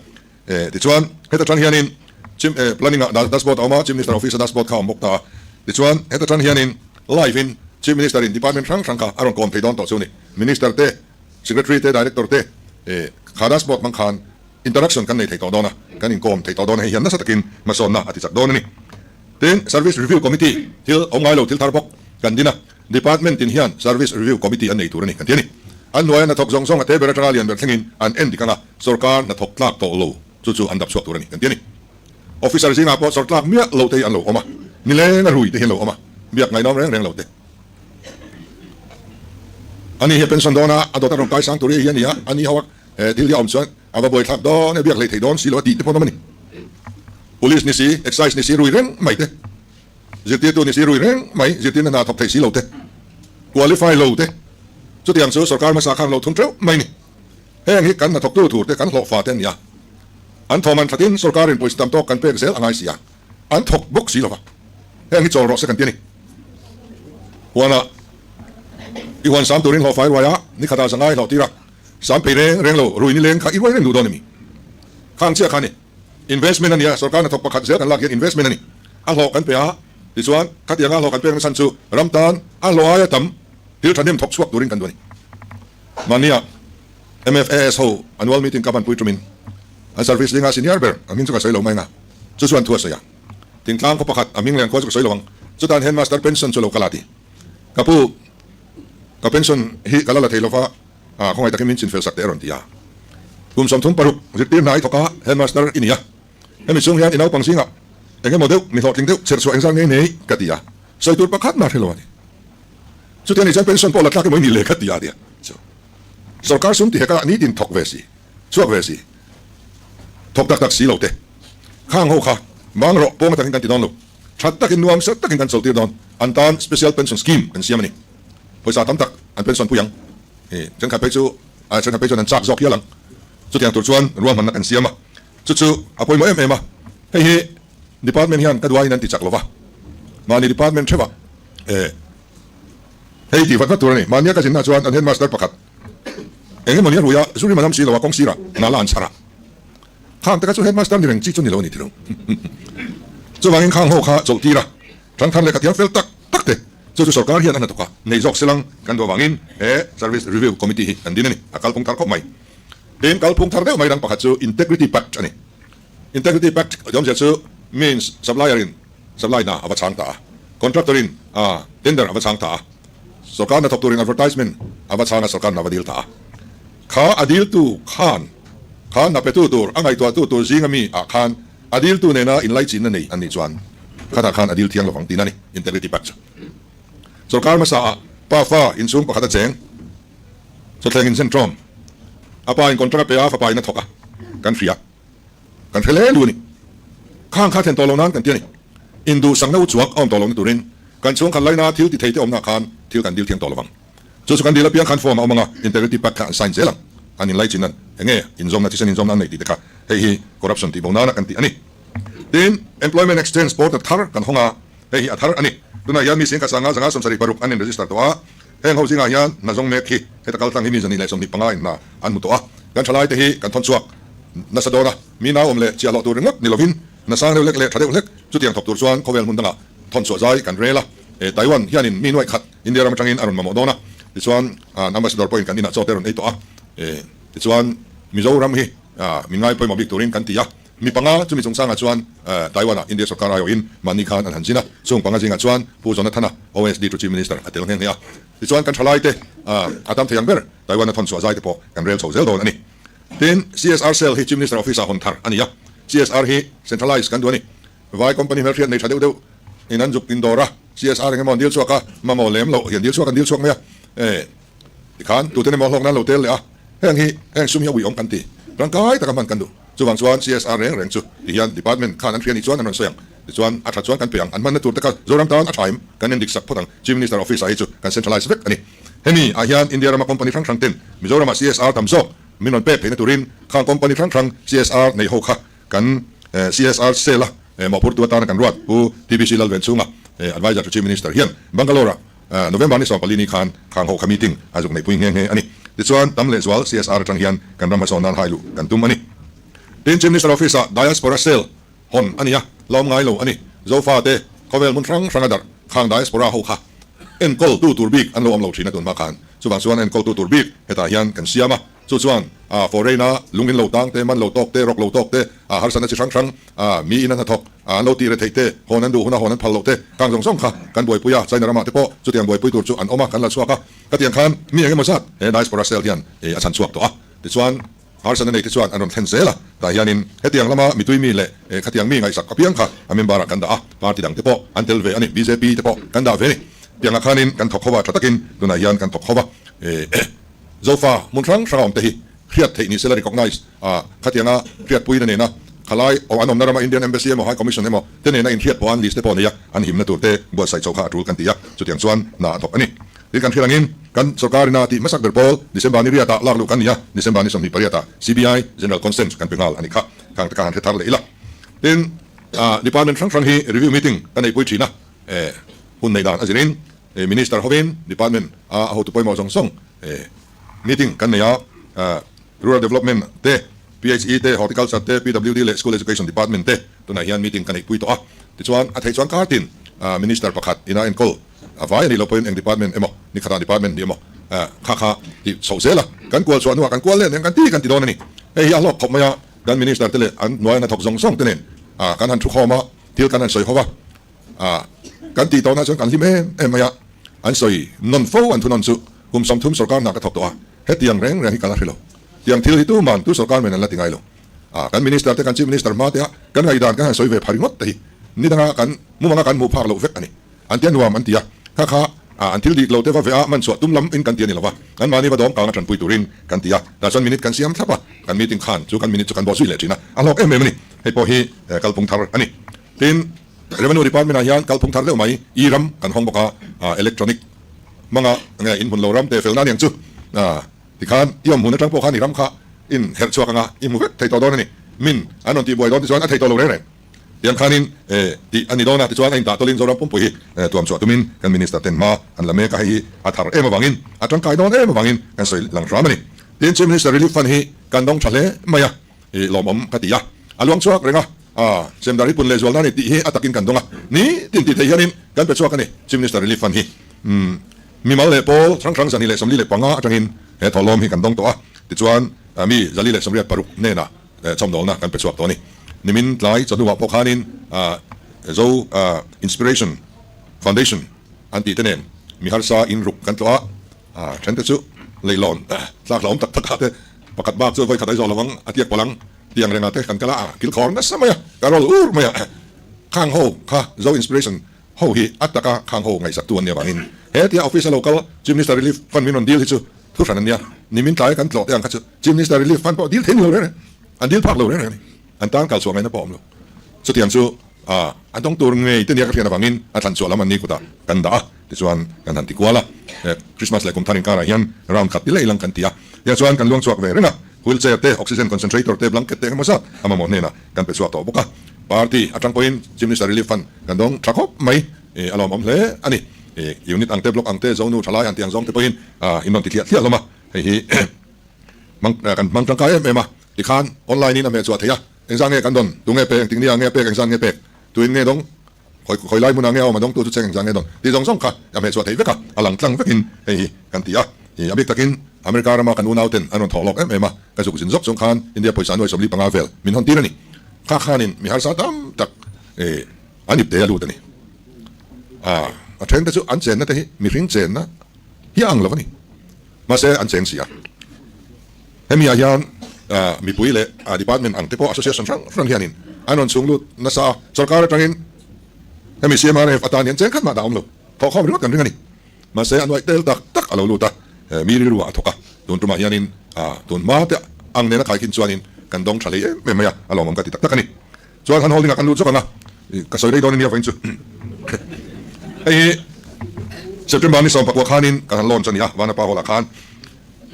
Tichuan, heta tan hianin Chief Planning ah dashboard a awm a, Chief Minister Office a dashboard kha a awm bawk ta a. Tichuan, heta tan hianin live in Chief Minister in department hrang hrang kha a rawn kawm thei dawn tawh chu a ni. Minister te, Secretary te, Director te kha dashboard hmang khan interaction kan nei thei tawh dawn a, kan inkawm thei tawh dawn a, hei hian nasa takin hmasawnna a ti chak dawn a ni. Tin, Service Review Committee thil awm ngai lo thil thar bawk kan din a. Department tin hian Service Review Committee an nei tur a ni kan ti a ni. An hnuaia hnathawk zawng zawng a te ber atanga lian ber thlengin an en dik ang a, sawrkar hnathawk tlak tawh lo chu chu an dap chhuak tur a ni kan ti a ni. Officer zingah pawh sawr tlak miah lo te hi an lo awm a, nileng a rui te hi an lo awm a, biak ngaihnawm reng reng lo te. Ani hi a pension dawn a, a dawt a rawn kai sang tur hi a ni a, ani ho a thil hi a awm chuan a va buaithlak dawn e, biak hlei thei dawn si lo a tih te pawh an awm a ni. Police ni si, Excise ni si rui reng mai te. Zirtirtu ni si rui reng mai, zirtirna hna thawk thei si lo te, qualify lo te, chutiang chu sorkar hmasa khan lo thun teuh mai ni. Heng hi kan hnathawktu tur te kan hlawhfa te an ni a, an thawm an thatin sorkarin pawisa tam tawk kan pek zel a ngai si a, an thawk bawk si lo va, heng hi chawl rawh se kan ti a ni. Huanah i huan sam turin hlawhfai ruai a, ni khatah zangai hlawh tir a, sam phei reng reng lo, rui nileng kha i ruai reng duh dawn a mi? Khang chiah kha a ni. Investment a nia, sorkar hnathawk pakhat zel kan lak hian investment a ni. A hlawh kan pe a, tichuan khatianga hlawh kan pek na chhan chu ram tan a hlawh aia tam thil thahnem thawk chhuak turin kan duh a ni. Mahnia MFAS ho annual meeting ka hmanpui tumin an service linga senior ber a hming chu ka sawi lo mai ang a, chu chuan thu a sawi a. Thingtlang khaw pakhat a hming leh an khua chu ka sawi lo ang, chutan headmaster pension chu lo kal a ti. Ka pu, ka pension hi ka la la thei lova, A khawngaih takin min chinfel sak teh a rawn ti a. Kum 36 zirtir hna i thawk a, headmaster i ni a. Hemi chhung hian i naupang zingah eng emaw deuh, mi hlawhtling deuh chherchhuah engzat ngei nei ka ti a. Sawi tur pakhat mah hre lo a ni. Chutia ni chuan pension pawh la tlak emaw i nih le ka ti a tia. Chu sorkar sum ti heka nitin thawk ve si, chhuak ve si, thawk tak tak si lo te. Khang ho kha bang rawh pawng atangin kan ti dawn lo. That takin nuam set takin kan chawlhtir dawn. An tan special pension scheme kan siam a ni. Pawisa tam tak an pension pui ang. Thenkhat phei chu. A thenkhat phei chuan an chak zawk hial ang. Chutiang tur chuan ruahmanna kan siam a, chu chu a pawimawh em em a. Hei hi department hian ka duaiin an ti chak lo va, mahni department theuhah eh hei tih vat vat tur a ni. Mahnia ka zinna chuan an headmaster pakhat eng emawni a rui a, zu rim a nam si lo a, kawng sirah nala an chhar a. Khang te kha chu headmaster ni reng chi chu ni lo a ni tilo. Chuvangin khang ho kha chawlh tir a, thangthar lehkha thiam fel tak tak te chu chu sorkar hian a hnathawk a, nei zawk selang kan duh avangin he Service Review Committee hi kan din a ni, a kalphung thar khawp mai. Tin, kalphung thar deuh mai dang pakhat chu Integrity Pact a ni. Integrity Pact awmzia chu means supplier in supply hna a va chhang ta a, contractor in a tender a va chhang ta a, sorkar hnathawk turin advertisement a va chhang a, sorkar hna va dil ta a. Kha a diltu khan, kha hna petu tur, a ngaihtuahtu tur zinga mi ah khan a diltu nena inlaichinna nei an nih chuan khatah khan a dil thiang lovang tihna a ni, Integrity Pact chu. Sorkar hmasa ah pa fa inchhung pakhat a cheng, chawthleng inzentawm, a pa in contract a pe a, fapa in a thawk a, kan hria. Kan hre hle lu a ni. Khang kha thlen tawh loh nan kan ti a ni. Induhsakna u chuak a awm tawh lohna turin kan chhungkhat laina thil ti thei te awmna khan thil kan dil thiang tawh lovang. Chu chu kan dil apiang khan form a awm ang a, integrity pact kha an sign zel ang. An inlaichin nan enge inzawmna thisen inzawmna an neih tih te kha hei hi corruption tih bo nana kan tih a ni. Tin, employment exchange portal thar kan hawng a, hei hi a thar a ni. Tunah hian mi singkhat sanga zanga 76 an inregister tawh a, heng ho zingah hian hna zawng mek hi heta kal tlang hi mi 125 in hna an hmu tawh a. Kan thalaite hi kan thawn chhuak nasa dawn a, mi nauawm leh chiahhlawh tur ringawt ni lovin hna sang deuh hlek leh tha deuh hlek chutiang thawk tur chuan khawvel hmun dangah thawn chhuah zai kan rel a. Taiwan hianin mi nuaih khat India ram atangin a rawn mamawh dawn a, tichuan an ambassador pawhin kan inah chaw te a rawn ei tawh a, tichuan Mizoram hi min ngai pawimawh bik turin kan ti a, mi panga chumi chungchangah chuan Taiwan-ah India sorkar aiawhin mahni khan an han zin a, chung panga zingah chuan Pu Jonathana, OSD to Chief Minister a tel nghe nghe a, tichuan kan thalaite a tam thei ang ber Taiwan-a thawn chhuah zai te pawh kan rel chho zel dawn a ni. Tin, CSR Cell hi Chief Minister Office-ah hawn thar a ni a, CSR hi centralise kan duh a ni. Vai company hmelhriat nei tha deuh deuh in an zuk indawr a, CSR eng emaw an dil chhuak a, mamawh lem loh hi an dil chhuak an dil chhuak mai a, e tikhan tuten emaw hlawkna an lo tel leh a, heng hi heng sum hi a uiawm kan ti, tangkai taka hman kan duh. Chuvang chuan CSR reng reng chu ti hian department khan an hria nih chuan an rawn sawi ang, tichuan a tha chuan kan pe ang, an hmanna tur te kha Zoram tan a tha em kan en dik sak phawt ang, Chief Minister Office ah hi chu kan centralize vek a ni. Hemi ah hian India rama company hrang hrang ten Mizoramah CSR tam zawk min rawn pek theihna turin khang company hrang hrang CSR nei ho kha Kan CSR Cell a mawhphurtu atana kan ruat Pu TBC Lalvenchhunga, Adviser to Chief Minister hian Bangalore-ah November ni 14 ni khan khang ho kha meeting a zuk neihpui nghe nghe a ni. Tichuan, tam leh zual CSR atang hian kan ram hmasawn nan hai luh kan tum a ni. Tin, Chief Minister Office-ah Diaspora Cell hawn a ni a, la awm ngai lo a ni. Zofa te khawvel hmun hrang hranga darh khang Diaspora ho kha enkawl tu tur bik an lo awm lo thin a tunhma khan. Chuvang chuan enkawl tu tur bik hetah hian kan siam a. Chu chuan a foreign a lung in lo tang te, man lo tawk te, rawk lo tawk te, a harsatna chi hrang hrang, a mi in an hnathawk, a an lo tih reh theih te, hawn an duh huna hawn an phal loh te, khang zawng zawng kha kan buaipui a, China ramah te pawh chutiang buaipui tur chu an awm a, kan la chhuak a, khatiang khan mi eng emaw zat he diaspora cell hian a chhan chhuak tawh a, tichuan harsatna nei te chuan an rawn thlen zel a, tah hianin hetiang lama mitui mi leh khatiang mi ngaihsak apiang kha a member ah kan dah a, party dang te pawh an tel ve a ni, bjp te pawh kan dah ve a ni, tiangah khanin kan thawk ho a, tha takin tunah hian kan thawk ho a. Zofa hmun hrang hrang a awm te hi hriat theih ni sela recognise a khatianga hriatpuina nena khalai aw an awmna rama Indian Embassy emaw High Commission emaw te nena inhriat pawh an list te pawh neia an himna tur te buatsaih chho kha a tul kan ti a, chutiang chuan hna a thawk a ni. Tin kan hriat angin kan sorkarina tih hmasak ber pawl December ni riatah lak luh kan ni a, December ni 28 ah CBI General Consent kan pe nghal a nih kha, khang te kha han hre thar leh ila. Tin Department hrang hrang hi review meeting ka neihpui thin a, hun neih dan a zirin Minister hovin Department a hotu pawimawh zawng zawng meeting kan nei a, Rural Development te, PHE te, Horticulture te, PWD leh School Education Department te tunah hian meeting ka neihpui tawh a. Tichuan a theih chuan kar tin Minister pakhat ina enkawl a vai a nih loh pawhin eng department emaw, ni khatah department ni emaw kha kha tih chhoh zel a, kan kual chhuah hnuah kan kual leh nen kan ti kan ti dawn a ni. Hei hi a hlawk khawp mai a, kan Minister te leh an hnuaia hnathawk zawng zawng te nen kan han thukhawm a, thil kan han sawi ho a. A, kan tih tawhna chuan kan hlim em em mai a, an sawi nawn fo an thunawn chu kum 30 sorkar hna ka thawk tawh a, hetiang reng reng hi ka la hre lo. Tiang thil hi tuman tu sorkar men an la ti ngai lo. A, kan minister te kan chief minister hma te a kan ngaihdan kan han sawi ve pha ringawt te hi ni danga kan mumanga kan hmuh phak loh vek a ni. An tia nuam an ti a, kha kha a an thil dik lo te va ve a man chhuah tum lam in kan ti a ni lo va, kan mahni va dawm kang a tanpui turin kan ti a, tah chuan minute kan siam thlap a, kan meeting khan chu kan minute chu kan bawh zui leh thin a, a hlawk em em a ni. Hei pawh hi kalphung thar a ni. Tin, Revenue Department ah hian kalphung thar deuh mai i ram kan hawng bawk a, electronic hmanga nge inhmun lo ram te felna aniang chu. Tikhan i awm hmun atang pawh khan i ram kha in herh chhuak anga i hmu vek thei tawh dawn a ni. Min an rawn tihbuai dawn tichuan a thei tawh lo reng reng. Tiang khanin tih a ni dawn a, tichuan a intah tawlin Zoram pumpui hi tuam chhuah tumin kan Minister ten hma an la mek a, hei hi a thar em avangin, a tangkai dawn em avangin kan sawi lang hram a ni. Tin, Chief Minister Relief Fund hi kan dawng tha hle mai a, i lawmawm ka ti a, a luang chhuak reng a, a Semdar hi pun leh zual nan i tih hi a takin kan dawng a, ni tin tih theih hianin kan pe chhuak a ni. Chief Minister Relief Fund hi mimal leh pawl hrang hrang 245 atangin he thawhlawm hi kan dawng tawh a, tichuan mi 486 hnenah Chhawmdawlna kan pe chhuak tawh a ni. Nimin tlai chawhnuah pawh khanin Zo Inspiration Foundation an tih te nen mi harsa in ruk kan tlawh a, thente chu leihlawn tlak hlauhawm tak tak ah te pakhat bak chu vawikhat Aizawl lovang a tiak pawlh ang tih ang rengah te kan kal a, kil khawr nasa mai a, ka rawl ur mai a, khang ho kha Zo Inspiration ho hi a taka khang ho ngaihsaktu an nih avangin he tia office a lo kal Chief Minister Relief Fund min rawn dil hi chu Thu hran a nia, nimin tlai kan tlawh te ang kha chu Chief Minister Relief Fund pawh dil thei ni lo reng reng, an dil phak lo reng reng a ni. An tan kal chhuah ngaihna pawh a awm lo. Chutiang chu a dawng tur ngei te nia ka hriat avangin a thlan chhuah lam an ni kutah kan dah a, tichuan kan han ti kual a. Christmas leh kum thar inkarah hian round khat ti leh ilang kan ti a, tiang chuan kan luang chhuak ve reng a. Wheelchair te, oxygen concentrator te, blanket te engemaw zat a mamawh hnenah kan pe chhuak tawh bawk a. Party atang pawhin Chief Minister Relief Fund kan dawng tha khawp mai, a lawmawm hle a ni. Unit ang te, block ang te, Zonu thalai han ti ang zawng te pawhin in rawn ti thliah thliah hlawm a, hei hi hmang kan hmang tangkai em em a, tikhan online in a hmeh chhuah theih a, engzah nge kan dawn, tu nge pek, engtik nia nge pek, engzah nge pek, tuin nge dawng, khawi khawi lai hmunah nge a awm a dawng tu chu cheng engzah nge dawn tih zawng zawng kha a hmeh chhuah theih vek a, a lang tlang vekin hei hi kan ti a, a bik takin America rama kan unau ten an rawn thawh lawk em em a, ka zuk zin zawk chung khan India pawisa nuai 45 vel min hawn tir a ni, kha khanin mi harsa tam tak an ip te a lut a ni, a then te chu an chenna te hi mihring chenna. Hi a ang lo a ni. Mahse an cheng si a. Hemi ah hian mipui leh department ang te pawh association hrang hrang hianin an rawn chhung lut nasa a. Sorkar atangin hemi CMRF atan hian cheng khat mah dah awm lo. Thawhkhawm ringawt kan ring a ni. Mahse a nuaih tel tak tak a lo lut a, mi rilru ah a thawk a. Tun tumah hianin tun hma te ang nena khaikhin chuanin kan dawng tha hlei em em mai a, a lawmawm ka ti tak tak a ni. Chuan han holding ah kan lut zawk ang a, ka sawi rei dawn ania vawiin chu. Hei hi September ni 14 khanin kan han launch a ni a, Vanapa Hall ah khan.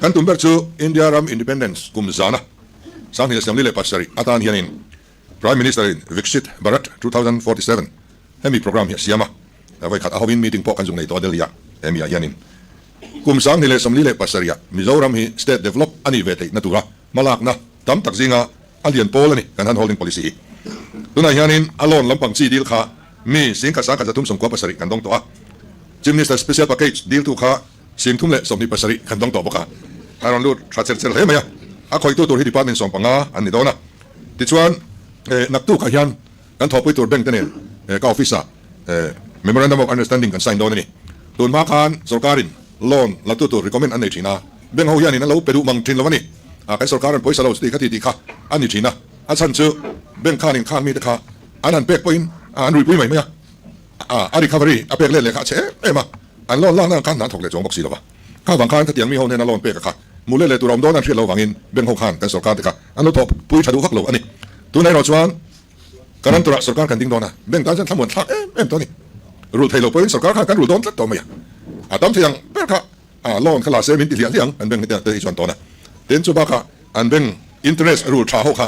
Kan tum ber chu India ram Independence kum zana 2047 atan hianin Prime Minister in Viksit Bharat 2047 hemi programme hi a siam a, vawikhat a hovin meeting pawh kan zuk nei tawh a Delhi ah hemi ah hianin kum 2047 ah Mizoram hi state develop a nih ve theihna tura hmalakna tam tak zinga A lian pawl a ni kan han holding policy hi. Tunah hianin a loan lampang chi deal kha mi 10,137 kan dawng tawh a. Chief Minister Special Package deal tu kha 327 kan dawng tawh bawk a. A rawn lut tha cher cher hle mai a. A khawihtu tur hi department 15 an ni dawn a. Tichuan naktukah hian kan thawhpui tur bank te nen ka office ah Memorandum of Understanding kan sign dawn a ni. Tun hma khan sorkarin loan la tu tur recommend an nei thin a, bank ho hianin an lo pe duh mang thin lo a ni. Kan sorkar an pawisa lo chuti kha ti tih kha a ni thin a, a chhan chu bank khanin khang mite kha an han pek pawhin an ruipui mai mai a, a recovery a pek let leh kha a chhe em em a, an loan lakna ang khan hna an thawk leh chuang bawk si lo va. Kha vang khan khatiang mi ho hnena loan pek a kha hmuh let leh tur a awm dawn an hriat lo vangin bank ho khan kan sorkar te kha an lo thawhpui tha duh vak lo a ni. Tunah erawh chuan Kan ram turah sorkar kan ding dawn a, bank tan chuan thlamuan thlak em em tawh a ni. Rul thei lo pawhin sorkar khan kan rul dawn tlat tawh mai a. A tam thei ang ber kha a loan kha la se min ti hliah hliah ang an bank hetiang te hi chuan tawn a. Tin chu bakah an bank interest rul tha ho kha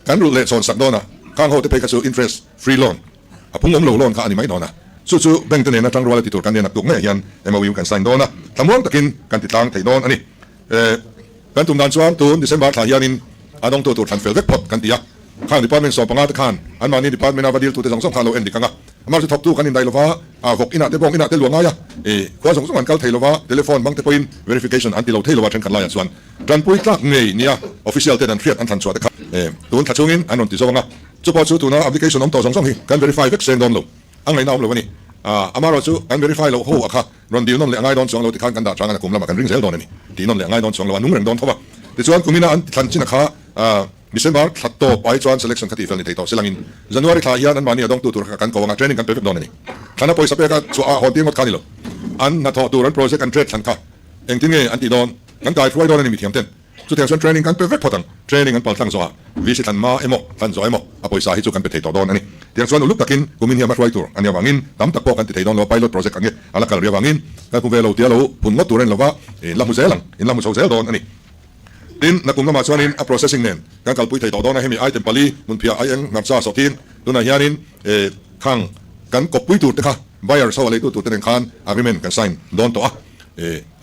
kan rulh leh chhawn sak dawn a, khang ho te phei kha chu interest free loan a phung awm lo loan kha a ni mai dawn a. Chu chu bank te nena tangrual a ti tur kan nia naktuk ngei hian MOU kan sign dawn a, thlamuang takin kan ti tlang thei dawn a ni. Kan tum dan chuan tun December thla hianin a dawngtu tur thlan fel vek phawt kan ti a. Khang department 15 te khan anmahni department a va diltute zawng zawng kha a lo en dik ang a. Amah chu thawktu kan indaih lova, a vawk inah te bawng inah te luah ngai a, khua zawng zawng an kal thei lova, telephone hmang te pawhin verification an ti lo thei lova thenkhat laiah chuan tanpui tlak ngei nia official ten an hriat an thlan chhuah te kha tun thla chhungin an rawn ti zo ang a. Chupawh chu tuna application awm tawh zawng zawng hi kan verify vek seng dawn lo. A ngaihna awm lo a ni. Amaherawh chu kan verify loh ho a kha rawn dil nawn leh a ngai dawn chuang lo tikhan kan dah chang a kum lamah kan ring zel dawn a ni. Tih nawn leh a ngai dawn chuang lo a nung reng dawn tho va. Tichuan kumina an thlan chin a kha December thla tawp ai chuan selection kha tihfel ni thei tawh silangin January thla hian anmahni a dawngtu tur kha kan ko anga training kan pe vek dawn a ni. Thlana pawisa peka chhuah a hawn tir ngawt kha a ni lo. An hnathawh tur an project an trade thlan kha engtin nge an tih dawn kan kai hruai dawn a ni mithiam ten. Chutiang chuan training kan pe vek phawt ang. Training an paltlang zawhah VC thlan hma emaw, thlan zawh emaw a pawisa hi chu kan pe thei tawh dawn a ni. Tiang chuan uluk takin kumin hi a hma hruai tur a nih avangin tam tak pawh kan ti thei dawn lo a, pilot project ang nge a la kal rih avangin kan hmu ve lo tia lo phun ngawt tur a ni lova, in la hmu zel ang, in la hmu chho zel dawn a ni. Tin, nakum lamah chuanin a processing nen kan kalpui thei tawh dawn a, hemi item pali hmunphiah aieng hmarcha sawhtin tunah hianin khang kan kawppui tur te kha buyers ho a leitu tur te nen khan agreement kan sign dawn tawh a,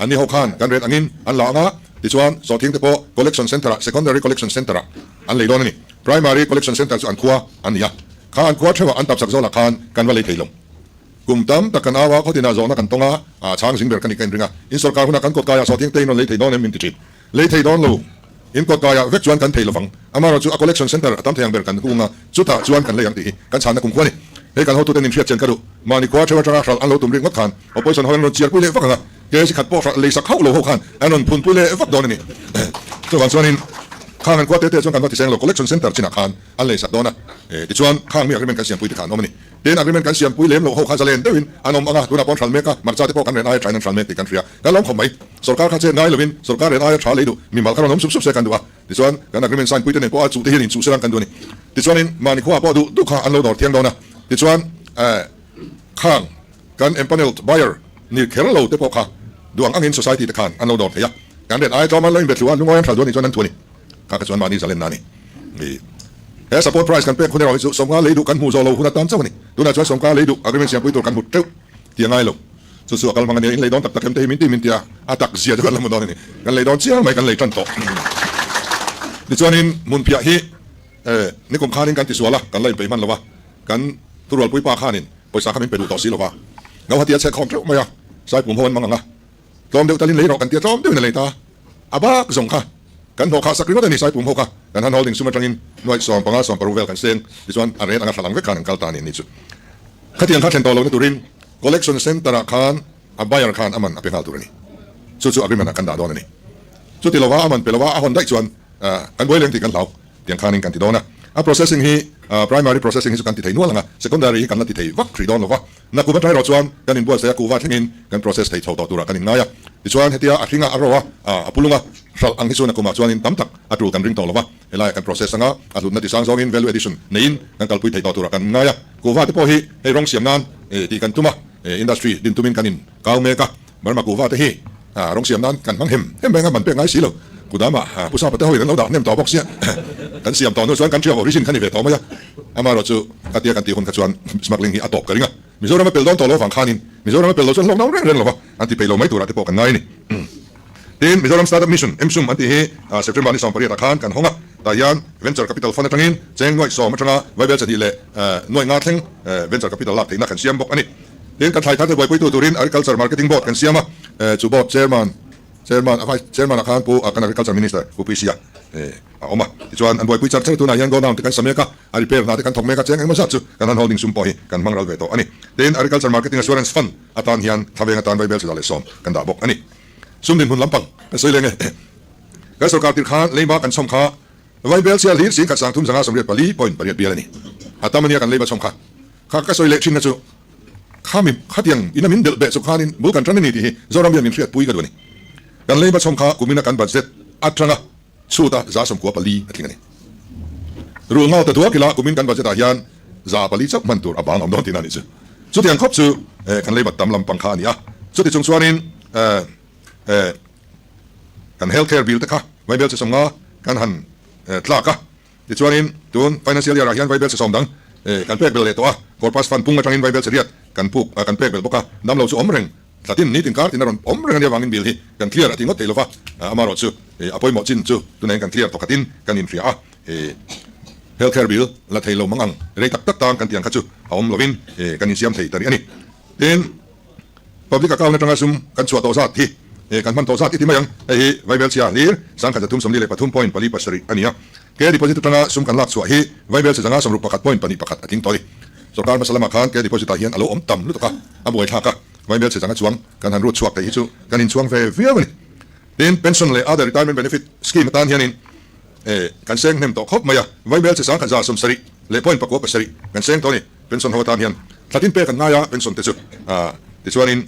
anni ho khan kan ret angin an la ang a, tichuan sawhthing te pawh collection centre ah secondary collection centre ah an lei dawn a ni. Primary collection centre chu an khua an ni a, kha an khua theuhah an tapchak zawlah khan kan va lei thei lo. Kum tam tak kan au a, khawtinah zawhna kan tawng a, a chhang zing ber ka nih ka inring a, in sawrkar hunah kan kawtkaiah sawhthing te in rawn lei thei dawn em min ti thin. Lei thei dawn lo, in kawtkaiah vek chuan kan thei lovang. Amaherawh chu a collection centre a tam thei ang ber kan hung a, chutah chuan kan lei ang tih hi kan chhanna kum khua a ni. Hei kan hotuten inhriat chian ka duh. Mahni khua theuh atanga hralh an lo tum rik ngawt khan opposition ho an rawn chiarpui leh vak ang a, KC khat pawh hralh lei sak hauh lo ho khan an rawn phunpui leh vak dawn a ni. Chuvang chuanin khang an khua te te chuan kan va tiseng lo, collection centre chinah khan an lei sak dawn a, tichuan khang mi agreement kan siampui te kha an awm a ni. Tin, agreement kan siampui lem loh ho kha zalen deuhin an awm ang a, tunah pawh an hral mek a, hmarcha te pawh kan ren aia thain an hral mek tih kan hria. Kan lawm khawp mai. Sorkar kha chet ngai lovin sorkar ren aia tha lei duh mimal kha rawn awm sup sup se kan duh a, tichuan kan agreement sign pui te nen pawh a chuh te hian inchuh se lang kan duh a ni. Tichuanin mahni khuaah pawh duh duh kha an lo dawr thiang dawn a, tichuan khang kan empanelled buyer ni kher lo te pawh kha duh ang angin society te khan an lo dawr thei a, kan ren aia tlawm an lo inbe thlu a, lungawi an hral duh a nih chuan an thu a ni. Kha kha chuan mahni zalenna a ni. He support price kan pek hun erawh hi chu sawmnga lei duh kan hmuh zawh lo hun atan chauh a ni. Tunah chuan sawmnga lei duh agreement siampui tur kan hmu teuh tih a ngai lo. Chu chu a kal hmang a nia, in lei dawn tak tak em te hi min ti min ti a, a tak zia chu kan la hmu dawn a ni. Kan lei dawn chiang mai kan lei tan tawh. Tichuanin hmunphiah hi nikum khanin kan tisual a, kan la inpeih hman lo a, kan thurualpui pa khanin pawisa kha min pe duh tawh si lo va. Gauhati a chhek khawm teuh mai a, Saipum ho an mang ang a, Tlawm deuh talin lei rawh kan tia tlawm deuhin a lei ta. A bak zawng kha kan hnawh khah sak ringawt a ni Saipum ho kha kan han holding sum atangin nuaih 15 16 vel kan seng tichuan a ret anga thla lang vek khan an kal ta a ni ni chu. Khatiang kha thlen tawh lohna turin collection centre ah khan a buyer khan a man a pe nghal tur a ni. Chu chu agreement ah kan dah dawn a ni. Chuti lova a man pe lova a hawn daih chuan kan buai leng tih kan hlau. Tiang khanin kan ti dawn a. A processing hi primary processing hi chu kan ti thei nual ang a, secondary hi kan la ti thei vak hrih dawn lova. Nakum atang erawh chuan kan inbuatsaih a, kuhva thlengin kan process thei chho tawh turah kan inngai a. Tichuan hetia a hringa a ro a, a pulunga hralh ang hi chu nakumah chuanin tam tak a tul kan ring tawh lova. Helaiah kan process anga a hlutna tisang zawngin value addition neiin kan kalpui thei tawh turah kan inngai a. Kuhva te pawh hi hei rawng siam nan tih kan tum a, industry din tumin kan inkau mek a. Burma kuhva te hi rawng siam nan kan hmang hem hem mai anga man pek ngai si lo. Kudamah Pu Sapa te hoin an lo dah hnem tawh bawk sia. Kan siam tawh hnu chuan kan ṭhiam origin kha ni ve tawh mai a. Amaherawhchu khatia kan tih hun kha chuan smuggling hi a tawp ka ring a. Mizoram a pel dawn tawh lo avang khanin Mizoram a pel lo chuan hlawk nau reng reng lo va, an ti peih lo mai turah te pawh kan ngai a ni. Tin, Mizoram Startup Mission, MSUM, an tih hi September ni 18 ah khan kan hawng a. Tah hian Venture Capital Fund atangin cheng nuaih sawm atanga Vaibel chahnih leh nuaih nga thleng Venture Capital lak theihna kan siam bawk a ni. Tin, kan thlai thar te buaipuitu turin Agriculture Marketing Board kan siam a, chu board chairman, chairman a vice chairman ah khan Pu kan Agriculture Minister Pu PC a a awm a. Tichuan, an buaipui char char tunah hian godown te kan sa mek a, a repair hna te kan thawk mek a, cheng engemaw zat chu kan han holding sum pawh hi kan hmang ral ve tawh a ni. Tin, Agriculture Marketing Assurance Fund atan hian thlaveng atan Vaibel 110 kan dah bawk a ni. Sum dinhmun lampang kan sawi leng e. Kan sorkar tir khan leiba kan chhawm kha Vaibel chhia hlir 10 384.8 bial a ni. A tam ania kan leiba chhawm kha. Kha ka sawi leh thin na chu khami khatiang ina min delh beh chu khanin bul kan tan a ni tih hi Zoram hian min hriatpui ka duh a ni. Kan leiba chhawm kha kumina kan budget atanga chhuta 94% a tling a ni. Rul ngau ta duak ila kumin kan budget ah hian 4% chauh hman tur a bang awm dawn tihna a nih chu. Chutiang khawp chu kan leiba tam lampang kha a ni a. Chuti chung chuanin kan health care bill te kha Vaibel 50 kan han tlak a. Tichuanin, tun financial year ah hian Vaibel 70 dang kan pek belh leh tawh a, Corpus Fund pung atangin Vaibel 8 kan puk kan pek belh bawk a, damlo chu awm reng thlatin nitin kar tin a rawn awm reng a nia vangin bill hi kan clear a ti ngawt thei lova, amaherawh chu a pawimawh chin chu tunah hian kan clear tawh khatin kan inhria a, health care bill la thei lo mang ang rei tak tak tang kan tih ang kha chu a awm lovin kan insiam thei ta rih a ni. Tin. Public account atanga sum kan chhuah tawh zat hi kan hman tawh zat i ti mai ang. Hei hi Vaibel chhia hlir 1343 point pali pasarih a ni a. Ke deposit atanga sum kan lak chhuah hi Vaibel chhe zanga 61 point pahnih pakhat a tling tawh a ni. Sorkar hmasa lamah khan ke deposit ah hian a lo awm tam lutuk a, a buai thlak a. Vaibel chhe zanga chuang kan han rut chhuak theih hi chu kan inchhuang ve viau a ni. Tin, pension leh other retirement benefit scheme atan hianin kan seng hnem tawh khawp mai a. Vaibel chhe 1170 leh point pakua pasarih kan seng tawh a ni. Pension ho atan hian thla tin pek an ngai a, pension te chu tichuanin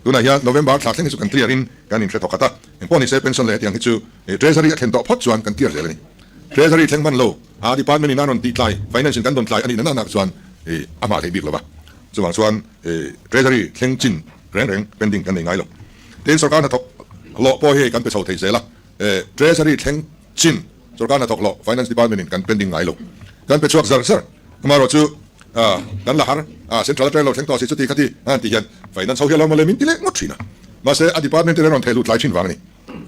tunah hian November thla thleng hi chu kan clear in kan inhre thawk khat a, engpawh ni se pension leh hetiang hi chu Treasury a thlen tawh phawt chuan kan clear zel a ni. Treasury thleng hman lo a department in a rawn tih tlai, finance in kan rawn tlai a nih na na chuan a hmah theih bik lo va, chuvang chuan Treasury thleng chin reng reng pending kan nei ngai lo. Tin, sorkar hnathawk hlawh pawh hi kan pe chho thei zel a. Treasury thleng chin sorkar hnathawk hlawh Finance Department in kan pending ngai lo. Kan pe chhuak zar zar. Amaherawhchu kan la har a, Central atanga lo thleng tawh si chuti khati a han tih hian Finance ho hi a lo mawle min ti leh ngawt thin a. Mahse a department ten an rawn theh lut tlai thin vang a ni.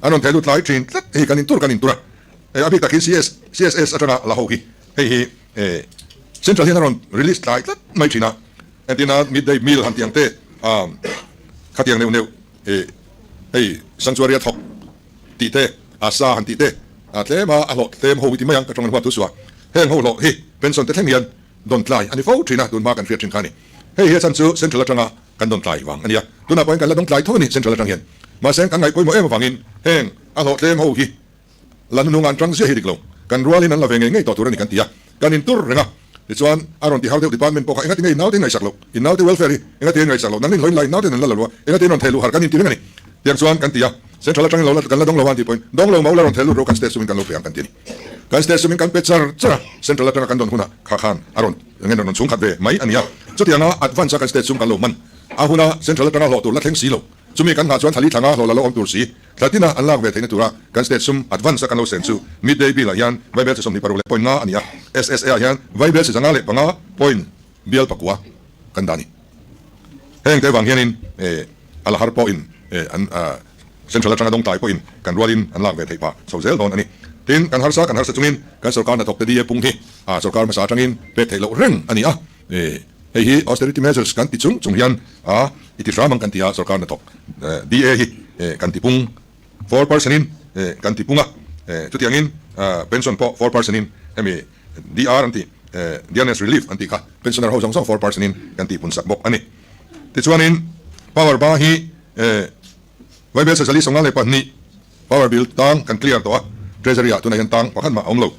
An rawn theh lut tlai thin tlat hei kan intur kan intur a. A bik takin CS, CSS atanga la ho hi hei hi Central hian a rawn release tlai tlat mai thin a. Entirna midday meal han tih ang te khatiang neuh neuh hei sanctuary a thawk tih te a sa han tih te tlem a a hlawh tlem ho hi ti mai ang ka tawng an huat thu suah. Heng ho hlawh hi pension te thleng hian dawn tlai a ni fo thin a, tun hma kan hriat thin kha a ni. Hei hi a chhan chu Central atanga kan dawn tlai vang a nia. Tunah pawhin kan la dawng tlai tho a ni Central atang hian. Mahse kan ngaihpawimawh em avangin heng a hlawh tlem ho hi La hnunung an tang ziah hi dik lo. Kan rualin an la ve ngei ngei tawh tur a ni kan ti a. Kan intur reng a. Tichuan, a rawn ti har deuh department pawh kha engati nge in naute in ngaihsak loh? In naute welfare hi engati nge in ngaihsak loh? Nangni hlawin la in naute in an la lo a, engati in rawn theh luh har kan inti reng a ni. Tiang chuan kan ti a. Central atangin lo la kan la dawng lo a an tih pawhin dawng lo mau la rawn theh lut rawh kan state sumin kan lo pe ang kan ti a ni. Kan state sumin kan pe char char a. Central atanga kan dawn hunah kha khan a rawn nge rawn chhung khat ve mai a ni a. Chutianga advance a kan state sum kan lo hman a huna central atanga hlawh tur la thleng si lo. Chumi kan nghah chuan thali thlanga hlawh la lo awm tur si. Thla tina an lak ve theihna tura kan state sum advance a kan lo sen chu midday bill ah hian Vaibel chi 26 leh point nga a ni a, SSA ah hian Vaibel chi 505 point bial pakua kan dah a ni. Heng te vang hianin a la har pawhin an central atanga dawng tlai pawhin kan rualin an lak ve theih phah chho zel dawn a ni. Tin, kan harsa kan harsa chungin kan sorkar hnathawk te DA pung hi sorkar hmasa atangin pek theih loh reng a ni a. Hei hi austerity measures kan ti chung chung hian a i ti hram ang kan ti a, sorkar hnathawk DA hi kan ti pung 4% in kan ti pung a, chutiangin pension pawh 4% in hemi DR an tih Dearness Relief an tih kha pensioner ho zawng zawng 4% in kan tih pun sak bawk a ni. Tichuanin power ba hi Vaibel Sazali 52 Power bill tang kan clear tawh a, Treasury ah tunah hian tang pakhat mah a awm lo.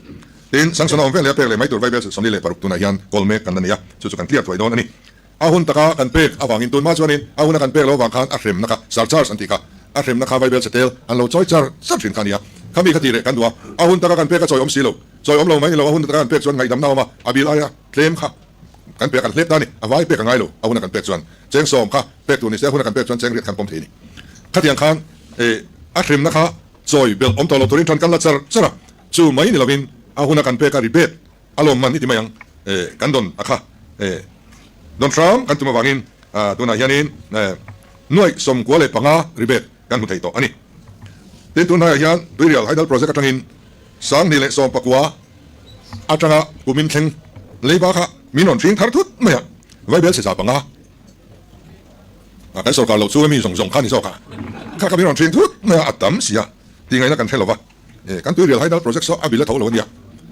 Tin, sanction a awm vel leh a pek leh mai tur Vaibel 46 tunah hian kawl mek kan la nei a, chu chu kan clear thuai dawn a ni. A hun taka kan pek avangin tun hma chuanin a huna kan pek lo avang khan a hremna kha surcharge an tih kha, a hremna kha Vaibel chhetel an lo chawi char char thin kha a ni a. Khami kha tih leh kan duh a, a hun taka kan pek a chawi awm si lo. Chawi awm lo mai ni lo, a hun taka kan pek chuan ngaihdamna a awm a, a bill aia tlem kha kan pek a kan hlep ta a ni. A vai pek a ngai lo, a huna kan pek chuan cheng sawm kha pek tur ni se, a huna kan pek chuan cheng riat khan pawm thei a ni. Khatiang khan a hremna kha chawi belh awm tawh lo turin tan kan la char char a, chu mai ni lovin a huna kan pek a rebate a lawm man i ti mai ang, kan dawn a kha dawn hram kan tum avangin tunah hianin nuaih 95 rebate kan hmu thei tawh a ni. Tin, tun hnaiah hian Tuirial Hydel Project atangin 2019 atanga kumin thleng leiba kha min rawn hring thar thut mai a, Vaibel chhe 500. A kan sorkar loh chu mi zawng zawng kha ni zawk a, kha kha min rawn hring thut mai a, a tam si a, tih ngaihna kan hre lo va. E, kan Tuirial Hydel Project saw a vil a tho lo a nia.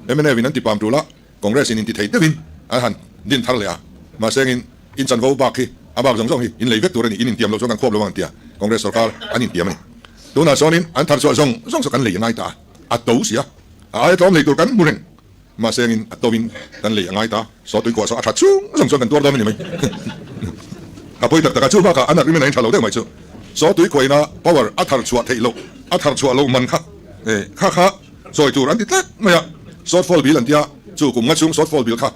Mnf in an ti pam tul a, Congress in inti thei deuhin an han din thar leh a, mahse engin in chanvo bak hi a bak zawng zawng hi in lei vek tur a ni, in intiam loh chuan kan khuap lo ang an ti a, Congress sorkar an intiam a ni. Tunah sawnin an thar chhuah zawng zawng saw kan lei a ngai ta a, a to si a, a aia tlawm lei tur kan hmu reng. Mahse engin a to in kan lei a ngai ta, saw tuikuah saw a that chung zawng chuan kan tuar dawn a ni mai. A pawi tak tak a, chu bakah an agreement a in tha lo deuh mai chu. Saw tuikuah ina power a thar chhuah theih loh, a thar chhuah loh man kha kha kha chawi tur an ti tlat mai a, shortfall bill an tia, chu kum nga chhung shortfall bill kha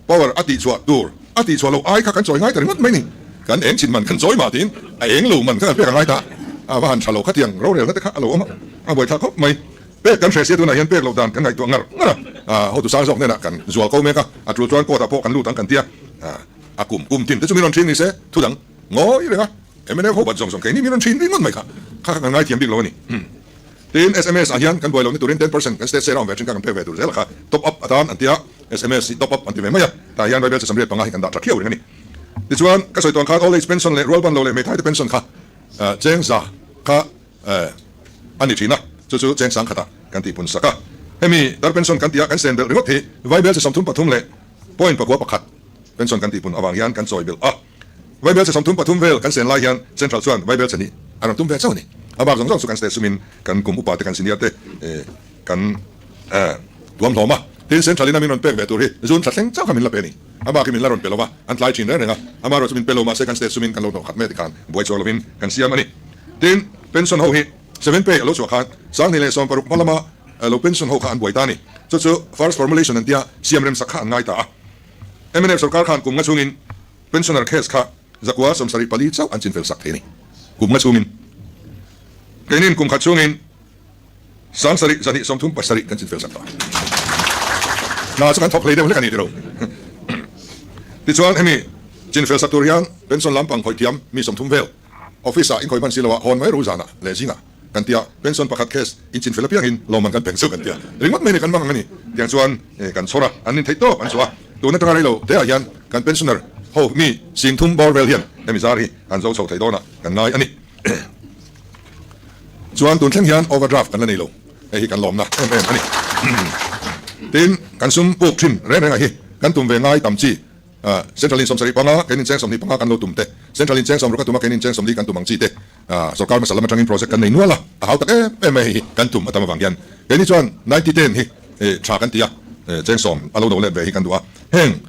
power a tih chhuah tur a tih chhuah loh ai kha kan chawi ngai ta ringawt mai ni. Kan eng chin man kan chawi mah tiin a eng lo man kha kan pek a ngai ta, a va han tha lo khatiang rorelna te kha a lo awm a, a buaithlak khawp mai. Pek kan hre sia tunah hian pek loh dan kan ngaihtuah ngar ngar a, hotu sang zawk hnenah kan zual ko mek a, a tul chuan court ah pawh kan lut ang kan tia, a kum kum tin te chu min rawn ṭhin ni se thu dang ngawi reng a, mnf ho bat zawng zawng keini min rawn ṭhin ringawt mai kha, kha kha kan ngaithiam bik lo a ni. Tin, sms ah hian kan buai lohna turin 10% kan state share a awm ve ṭhin kha kan pek ve tur zel a kha, top up atan an tia, sms hi top up an ti ve mai a, tah hian Vaibel 75 hi kan dah ṭha khiau reng a ni. Tichuan, ka sawi tuang khan old age pension leh rualban lo leh hmeithai te pension kha cheng za kha a ni thin a, chu chu cheng sangkhatah kan tihpun sak a. Hemi tar pension kan tih a kan sen belh ringawt hi Vaibel chi 33 leh point pakua pakhat pension kan tihpun avang hian kan chawi belh a. Vaibel chi 33 vel kan sen lai hian Central chuan Vaibel chi hnih a rawn tum ve chauh a ni. A bak zawng zawng chu kan state sumin kan kum upa te kan senior te kan tuam hlawm a. Tin, Central in a min rawn pek ve tur hi zun thla thleng chauh kha min la pe a ni. A bak hi min la rawn pe lo va, an tlai thin reng reng a. Amaherawhchu chu min pe lo mahse kan state sumin kan lo hnawh khat mai a tikhan buai chuang lovin kan siam a ni. Tin, pension ho hi seven pay a lo chhuah khan 2016 hma lama lo pension ho kha an buai ta a ni. Chu chu first formulation an tia siam rem sak kha an ngai ta a. Mnf sorkar khan kum nga chhungin pensioner case kha 174 chauh an chinfel sak thei a ni. Kum nga chhungin. Keinin kum khat chhungin. Sangsarih zahnih 37 kan chinfel sak ta. Hna chu kan thawk hlei deuh hlek a ni tilo. Tichuan hemi chinfel sak tur hian pension lampang khawih thiam mi 30 vel office ah inkhawih hman si lo ah hawn mai ru zanah leh zingah kan tia pension pakhat case in chinfel apiangin lawmman kan peng chu kan tia ringawt mai ni kan mang ang a ni. Tiang chuan kan chhawr a, an nin theih tawp an chhuah a. Tun atanga rei lo te ah hian kan pensioner ho mi 30 bawr vel hian hemi zar hi an zo chho thei dawnah kan ngai a ni. Chuan tun thleng hian overdraft kan la nei lo, hei hi kan lawmna em em a ni. Tin, kan sum puk thin reng rengah hi kan tum ve ngai tam chi, Central in 75, kein incheng 25 kan lo tum te, Central incheng 60 a tum a, kein incheng 40 kan tum ang chi te, sorkar hmasa lam atangin project kan nei nual a, a hau tak em em mai hei hi kan tum a tam avang hian. Keini chuan 90 ten hi tha kan ti a, cheng sawm a lo do let ve hi kan duh a, heng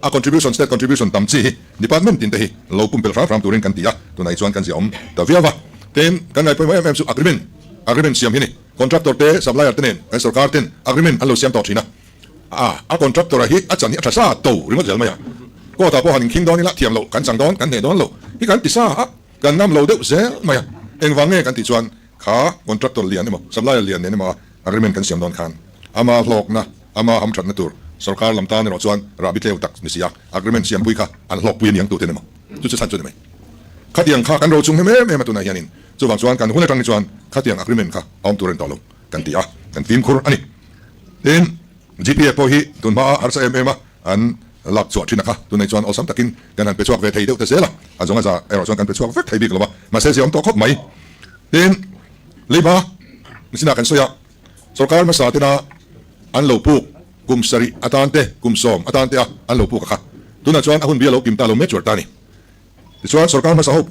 a contribution, state contribution tam chi hi Department tin te hi lo pumpelh hram hram turin kan ti a, tunah hi chuan kan ziahawm ta viau va. Tin, kan ngaihpawimawh em em chu agreement, agreement siam hi ni. Contractor te, supplier te nen kan sorkar ten agreement an lo siam tawh thin a. A, a contractor-a hi a chan hi a tha sa to ringawt zel mai a. Court ah pawh han inkhing dawn ila thiam loh kan chang dawn, kan hneh dawn lo hi kan ti sa a, kan ngam lo deuh zel mai a. Engvang nge kan tih chuan kha contractor lian emaw, supplier lian nen emaw a agreement kan siam dawn khan ama hlawkna, ama hamthatna tur sorkar lam tan erawh chuan rahbi tleu tak ni si a, agreement siampui kha an hlawkpui a niang tute emaw chu chu chhan chu ni mai. Khatiang kha kan ro chung hem em em a tunah hianin chuvang chuan kan hun atang hi chuan khatiang agreement kha a awm tur a ni tawh lo kan ti a, kan fimkhur a ni. Tin, GPF pawh hi tun hmaa harsa em em a an lak chhuah thin a kha tunah chuan awlsam takin kan han pe chhuak ve thei deuh ta zel a, a zawng a za erawh chuan kan pe chhuak vek thei bik lo va, mahse zia awm tawh khawp mai. Tin, leiba nichinah kan sawi a, Sorkar hmasa tena an lo puk kum sarih atan te, kum sawm atan te a an lo puk a kha. Tunah chuan a hun bi a lo kim ta lo mature ta a ni. Tichuan sorkar hmasa ho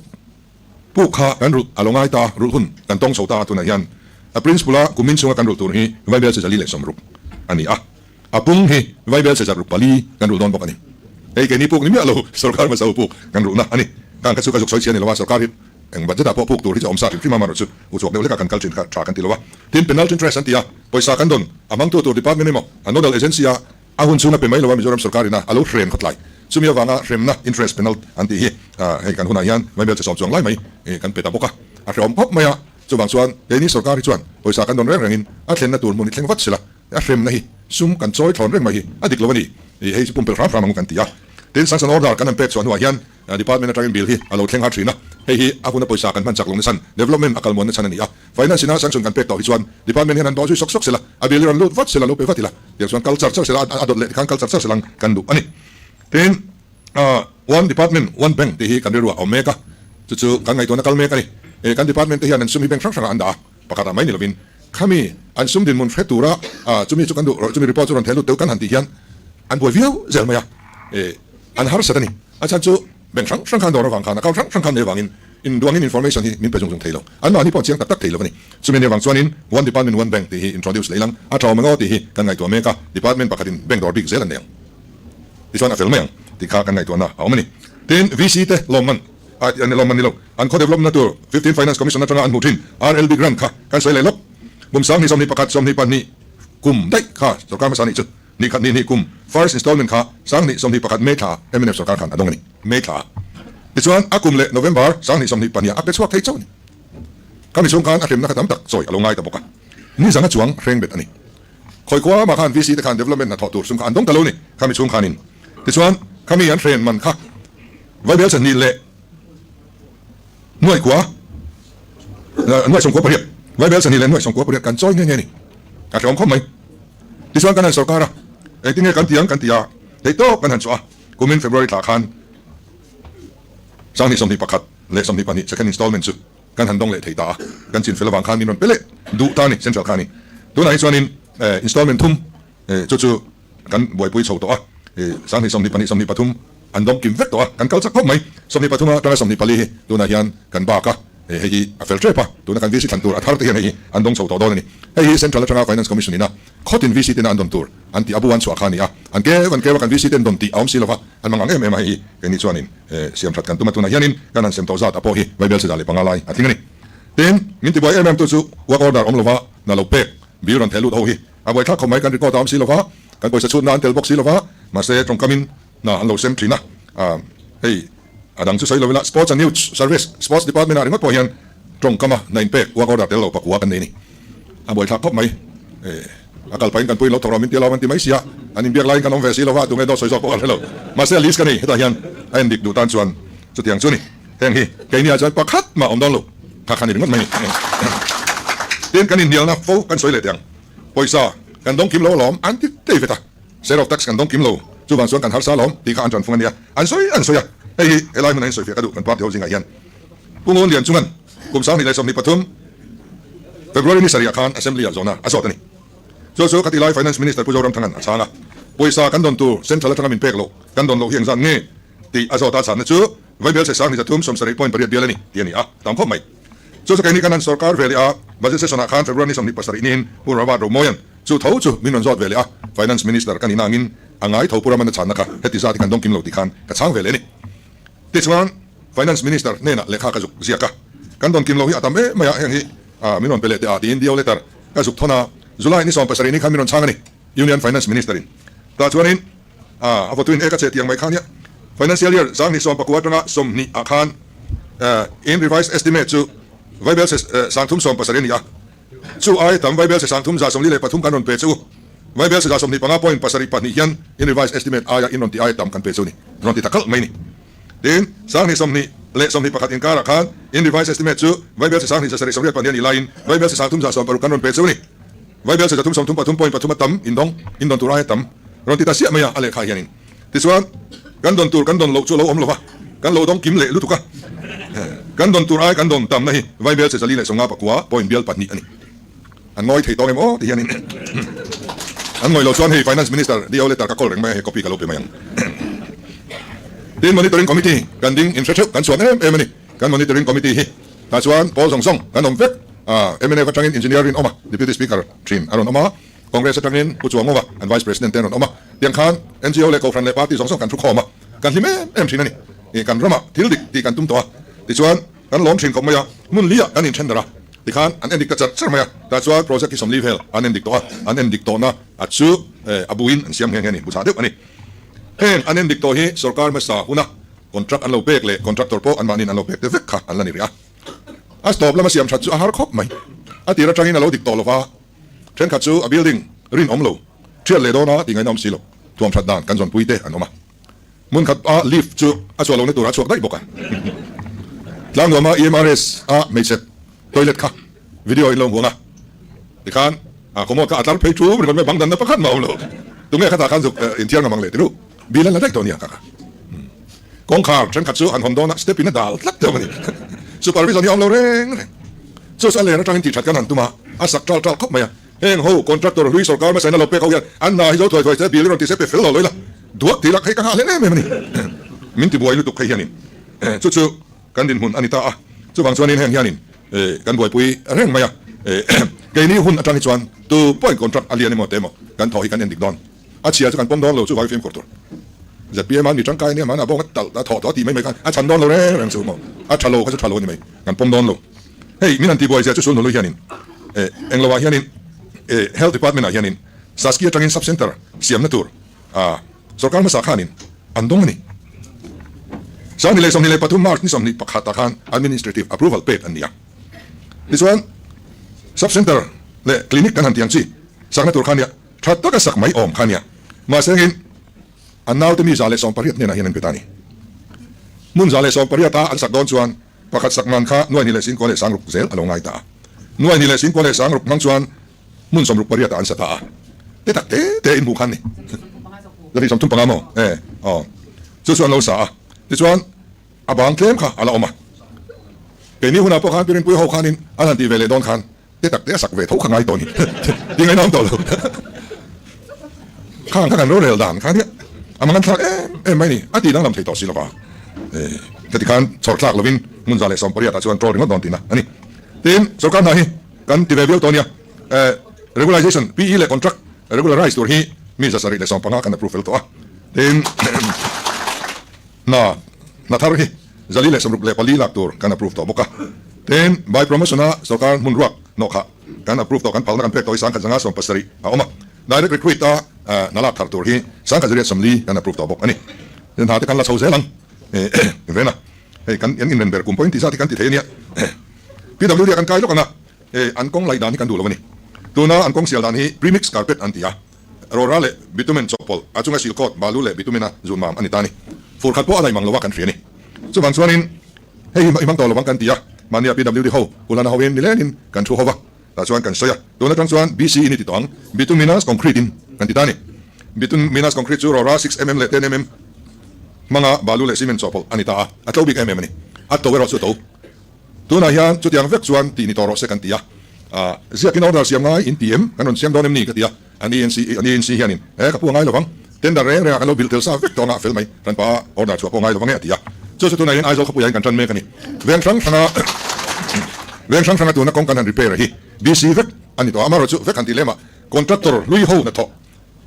puk kha kan rulh a lo ngai ta, rulh hun kan tawng chho ta a tunah hian a principle a kum min chhunga kan rulh tur hi Vaibel che 460 a ni a, a pung hi Vaibel che 104 kan rulh dawn bawk a ni. Hei keini puk ni miah lo sorkar hmasa ho puk kan rulhna a ni. Kang kha chu ka zuk sawi chhia ni lo a, sorkar hi Eng budget ah pawh puk tur hi chu a awm sa hrim hrim a, amaherawhchu uchhuak deuh hlekah kan kal thin kha tha kan ti lo a. Tin, penalty interest an ti a, pawisa kan dawn a hmangtu tur department emaw a nodal agency a a hun chhunga pe mai lo a Mizoram sorkar ina a lo hrem khawtlai. Chumi avanga hremna interest penalt an tih hi hei kan hunah hian Vaibel che sawm chuang lai mai kan pe ta bawk a, a hrehawm khawp mai a. Chuvang chuan keini sorkar hi chuan pawisa kan dawn reng rengin a thlenna tur hmun hi thleng vat sela, a hremna hi sum kan chawi thlawn reng mai hi a dik lo a ni. Hei chu pumpelh hram hram ang u kan ti a. Tin, sanction order kan han pek chhuah hnuah hian Department atangin bill hi a lo thleng har thin a, hei hi a huna pawisa kan hman chak lohna chhan, development a kalmuanna chhan a ni a. Finance ina sanction kan pek tawh hi chuan department hian an dawh zui sawk sawk sela, a bill hi rawn lut vat sela, lo pe vat ila, tiang chuan kal char char sela, a dawt leh tikhan kal char char sela ang kan duh a ni. Tin, one department, one bank tih hi kan rilruah a awm mek a, chu chu kan ngaihtuahna kal mek a ni. Kan department te hian an sum hi bank hrang hrangah an dah a, pakhatah mai ni lovin khami an sum dinhmun hre tura chumi chu kan duh, chumi report chu rawn theh lut deuh kan han tih hian an buai viau zel mai a. An harsat a ni. A chhan chu bank hrang hrang khan dawr avang khan account hrang hrang khan nei avangin induangin information hi min pe zung zung thei lo. Anmahni pawh an chiang tak tak thei lo a ni. Chumi ania vang chuanin one department one bank tih hi introduce leh ilang a tha awm eng aw tih hi kan ngaihtuah mek a, department pakhatin bank dawr bik zel an nei ang tichuan a fel mai ang tih kha kan ngaihtuahna a awm a ni. Tin, VC te lawmman a lawmman ni lo an khaw development na tur 15 Finance Commission atanga an hmuh thin RLB grant kha kan sawi leh lawk. Kum 20 21 22 kum daih kha sorkar hmasa nih chu. Ni khat ni hnih kum first installment kha 2021 May thla mnf sorkar khan a dawng a ni. May thla ah. Tichuan a kum leh November 2022 ah a pe chhuak thei chauh a ni. Khami chhung khan a hremna kha tam tak chawi a lo ngai ta bawk a. Ni zanga chuang hreng bet a ni. Khawi khua mah khan VC te khan development hnathawh tur sum kha an dawng ta lo a ni khami chhung khanin. Tichuan khami an hren man kha Vaibel chahnih leh nuaih kua nuaih 98 Vaibel chahnih leh nuaih 98 kan chawi nghe nghe a ni. A hrehawm khawp mai. Tichuan kan han sorkar a, engtin nge kan ti ang kan ti a, theih tawk kan han chhuah a, kumin February thlah khan 2021 leh 22 second installment chu kan han dawng leh thei ta a, kan chin fel avang khan min rawn pe leh duh ta a ni, central kha a ni. Tunah hi chuanin installment thum chu chu kan buaipui chho tawh a, 2022 23 an dawng kim vek tawh a, kan kal chak khawp mai. 23 atanga 24 hi tunah hian kan bak a. Hei hi a fel tep a, tuna kan VC thlan tur a thar te hian hei hi an dawng chho tawh dawn a ni. Hei hi Central atanga Finance Commission ina khawtin VC tena an dawn tur an tih a bu an chhuah kha a ni a, an keu an keu a kan VC ten dawn tih a awm si lova, an mang ang em em a hei hi keini chuanin siam that kan tum a, tunah hianin kan han sem tawh zat a pawh hi Vaibel 105 lai a tling a ni. Tin, min tibuai em em tu chu work order awm lova na lo pek bill rawn theh lut ho hi a buaithlak khawp mai, kan record a awm si lova, kan pawisa chhutna an tel bawk si lova, mahse tawngkamin hna an lo sem thin a, hei a dang chu sawi lo ila Sports and Youth Service, Sports Department ah ringawt pawh hian tawngkama hna inpek work order tel lo pakua kan nei a ni. A buaithlak khawp mai. A kal pahin kan puin lo thawk rawh min ti a lo an ti mai sia, an inbiak laiin kan awm ve si lo va, tunge dawt sawi zawk pawh ka hre lo. Mahse a list ka nei, hetah hian a en dik duh tan chuan chutiang chu a ni. Heng hi keini ah chuan pakhat mah awm dawn lo, kha kha ni ringawt mai ni. Tin, kan inhnialna fo kan sawi leh teh ang. Pawisa kan dawng kim lo alawm an ti tei vet a, share of tax kan dawng kim lo, chuvang chuan kan harsa alawm tih kha an tanfung a nia, an sawi an sawi a, hei hi helai hmunah hian sawifiah ka duh kan party ho zingah hian Pu Ngun Lian chungan kum 2023 February ni sarih ah khan Assembly ah zawhna a zawt a ni. Chu chu khati lai Finance Minister Pu Zoramthangan a chhang a, pawisa kan dawn tur Central atanga min pek loh kan dawn loh hi engzat nge tih a zawt a chhanna chu Vaibel se 2370.8 bial a ni tih a ni a, tam khawp mai. Chu chu keini kan han sorkar ve leh a, Budget Session ah khan February ni 27 niin Pu Robert Romoyan chu tho chu min rawn zawt ve leh a, Finance Minister ka nihna angin a ngai tho Pu Ramana chhanna kha heti zat hi kan dawng kim lo tih khan ka chhang ve leh a ni. Tichuan Finance Minister hnenah lehkha ka zuk ziak a, kan dawn kim lo hi a tam em mai a, heng hi min rawn pe leh teh a tiin DO letter ka zuk thawn a, July ni 70 ni khan min rawn chhang a ni, Union Finance Minister in. Tah chuanin a votuin e ka che tiang mai kha nia, Financial Year 2019 atanga 20 ah khan in revised estimate chu Vaibel 370 a ni a, Chu ai tam Vaibel se 3143 kan rawn pe che u. Vaibel se 25.72 hian in revised estimate aia in rawn ti aia tam kan pe che u ni. Rawn ti ta kalh mai ni. Tin, 2020 le 21 inkarah khan in revised estimate chu Vaibel se 2784 a nih laiin Vaibel se 3160 kan rawn pe che u ni. Vaibel se 333.3 a tam in dawng, in dawn tur aia tam rawn ti ta siah mai a, a lehkha hianin. Tichuan, kan dawn tur kan dawn loh chu a lo awm lo va, kan lo dawng kim leh lutuk a. Kan dawn tur ai kan dawn tamna hi Vaibel che 459 point bial pahnih a ni. An ngawi thei tawng em aw ti hianin an ngawi lo chuan hei Finance Minister DO letter ka call reng mai a, hei copy ka lo pe mai ang. Tin, Monitoring Committee kan ding inhre theuh kan chhuan em em a ni. Kan Monitoring Committee hi tah chuan pawl zawng zawng kan awm vek a, mnf atangin Engineer rin awm a, Deputy Speaker thin a rawn awm a, Congress atangin Pu Chuangawa an Vice President te an rawn awm a, tiang khan NGO leh Kohhran leh Party zawng zawng kan thu khawm a, kan hlim em em thin a ni. Ih kan ramah thil dik tih kan tum tawh a, tichuan kan lawm thin khawp mai a, hmun liah kan inthen darh a, tikhan an endik ta char char mai a, tah chuan project hi 40 vel an endik tawh a, an endik tawhna a chu a buin an siam nghe nghe a ni, bu chah deuh a ni. Heng an endik tawh hi sorkar hmasa huna contract an lo pek leh contractor pawh anmahniin an lo pek te vek kha an la ni rih a. A stop lama siam that chu a har khawp mai, a tir atangin a lo dik tawh lo va. Thenkhat chu a building rinawm lo, thiat leh dawna tih ngaihna awm si lo, thuam that dan kan zawnpui te an awm a. Hmun khat a lift chu a chhuah lohna turah a chhuak daih bawk a. Tlangnuama EMRS a hmeichhe toilet kha video in lo hmuang a, tikhan a commode kha a tlar phei thum ringawt mai, bang danna pakhat mah a awm lo. Tunge khatah khan zuk inthiar ngam ang leh ti ru, bill an la daih tawh nia kha kha. Kawngkhar thenkhat chu han hawn dawn a, step in a dal tlat deuh a ni. Supervision hi a awm lo reng reng. Chu chu a len atangin tih that kan han tum a, a sak tal tal khawp mai a. Heng ho contractor hlui sorkar hmasa in a lo pek ho hian an hna hi zo thuai thuai se bill i rawn ti se pe fel lo lo ila, duak tih lak hei ka nghah hlel em em a ni. Min ti buai lutuk hei hianin chu chu kan dinhmun a ni ta a. Chuvang chuanin heng hianin kan buaipui reng mai a. Keini hun atang hi chuan tu pawhin contract a lian emaw te emaw kan thawh hi kan endik dawn. A chhia chu kan pawm dawn lo chuvang fimkhur tur. ZPM a mi tangkai ania mahna bawng a talh a thawh tawh a tih mai mai khan a chhan dawn lo reng reng chu maw. A tha lo kha chu tha lo a ni mai. Kan pawm dawn lo. Hei min han tihbuai zia chu sul hnului hianin eh englo ah hianin eh Health Department ah hianin Saski atangin Sub Center siamna tur ah sorkar hmasa khanin an dawng a ni. 2023 March ni 21 ah khan Administrative Approval pek an ni a. Tichuan Sub Center leh Clinic kan han tih ang chi sakna tur kha nia. Tha taka sak mai awm kha nia. Mahse engin an naute mi 118 hnenah hian an pe ta a ni. Hmun 118 a an sak dawn chuan pakhat sak man kha nuai hnih leh singkua leh sangruk zel a lo ngai ta a. Nuai hnih leh singkua leh sangruk hmang chuan hmun 68 ah an sa ta a. Te tak te te in hmuh khan ni. 135 maw? E aw. Chu chu an lo sa a. Tichuan a bang tlem kha a la awm a. Keini hunah pawh khan Pirinpui ho khanin an han tih ve leh dawn khan Te tak te a sak ve tho kha ngai tawh ni. Ti ngaihna awm tawh lo. Khang kha kan rorel dan kha nia. A mang an thlak em em mai ni. A tih danglam thei tawh si lova. Heti khan chhawr thlak lovin hmun 118 ah chuan troll ringawt dawn tihna a ni. Tin, sorkar hna hi kan ti ve viau tawh nia. Regularization, PE leh contract regularize tur hi mi 715 kan approve fel tawh a. Tin, hna hna thar hi 464 lak tur kan approve tawh bawk a. Tin, by promotion a sorkar hmun ruak hnawh kha kan approve tawh, kan phalna kan pek tawh hi 1170 a awm a. Direct recruit a hna lak thar tur hi 1140 kan approve tawh bawk a ni. Tin, hna te kan la chho zel ang inren a, hei kan inren ber kum pawhin tih zat hi kan ti thei a nia. PWD ah kan kai lawk ang a, an kawng laih dan hi kan duh lo a ni. Tuna an kawng sial dan hi premix carpet an ti a, rawra leh bitumen chawhpawlh a chunga sil coat balu leh bitumen a zun mam a ni ta a ni. Fur khat pawh a daih mang lo a kan hria a ni. Chuvang chuanin hei hi i hmang tawh lovang kan ti a, mahnia PWD ho Ulana hoin nilengin kan thu ho va, tah chuan kan sawi a, tun atang chuan BC in i ti tawh ang, bituminous concrete in kan ti ta a ni. Bituminous concrete chu rawra 6mm leh 10mm hmanga balu leh cement chawhpawlh a ni ta a, a tlo bik em em a ni. A to erawh chu a to. Tunah hian chutiang vek chuan tih ni tawh rawh se kan ti a, ziakin order siam ngai in ti em? Kan rawn siam dawn em ni? Ka ti a, an ENC an ENC hianin he ka pu a ngai lovang, tender reng rengah kan lo bilh tel sa vek tawh anga a fel mai, kan pa order chhuah pawh ngai lovang e a ti a. Chu chu tunah hian Aizawl khawpuiah hian kan tan mek a ni. Veng hrang hranga veng hrang hranga tuna kawng kan han repair hi BC vek a ni tawh a, amaherawhchu vek han tih lemah contractor hlui ho hnathawh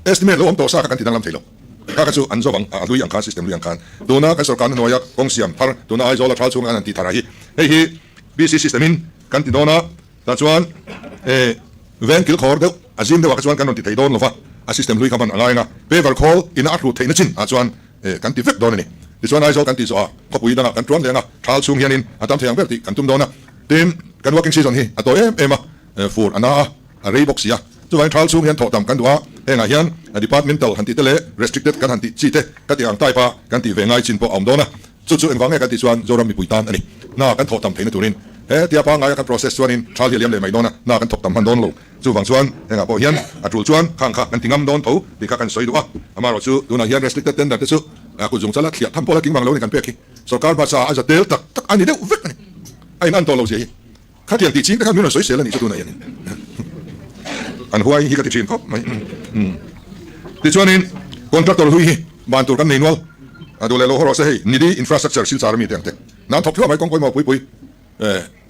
Estimate lo awm tawh sa kha kan ti danglam thei lo. Kha kha chu an zawk ang, a hlui ang khan, system hlui ang khan. Tuna kan sorkarna hnuaia kawng siam thar, tuna Aizawl a thal chhunga an han tih thar ah hi, hei hi BC system in kan ti dawn a, tah chuan eh veng kil khawr deuh, a zim deuh ah kha chuan kan rawn ti thei dawn lo va, a system hlui kha hman a ngai ang a, paver khawl ina a hrut theihna chin ah chuan eh kan ti vek dawn a ni. Tichuan Aizawl kan tih zawh ah khawpui dangah kan tuan leh ang a, thal chhung hianin a tam thei ang ber tih kan tum dawn a. Tin, kan working season hi a tawi em em a, fur a na a, A rei bawk si a, chuvangin thal chhung hian thawh tam kan duh a, hengah hian departmental han tih te leh restricted kan han tih chi te ka tih ang type a kan tih ve ngai chin pawh a awm dawn a, chu chu engvang nge kan tih chuan Zoram mipui tan a ni. Hna kan thawh tam theihna turin he tia pangngaia kan process chuanin thal hi a liam leh mai dawn a, hna kan thawk tam hman dawn lo. Chuvang chuan hengah pawh hian a tul chuan khang kha kan ti ngam dawn tho tih kha kan sawi duh a, amaherawh chu tunah hian restricted tender te chu kut zung chala thliah tham pawh la tling vang lo a ni kan pek hi. Sorkar hmasa a za tel tak tak a ni deuh vek a ni. A in an tawh lo zia hi. Khatiang tih ching te khan min rawn sawi sel a nih chu tunah hian an huai hi ka ti thin khawp mai. Tichuanin contractor hlui hi ban tur kan nei nual a duh leh lo haw rawh se hei Nidhi infrastructure silchar ami te ang te nan thawk thluah mai kawng pawimawh pui pui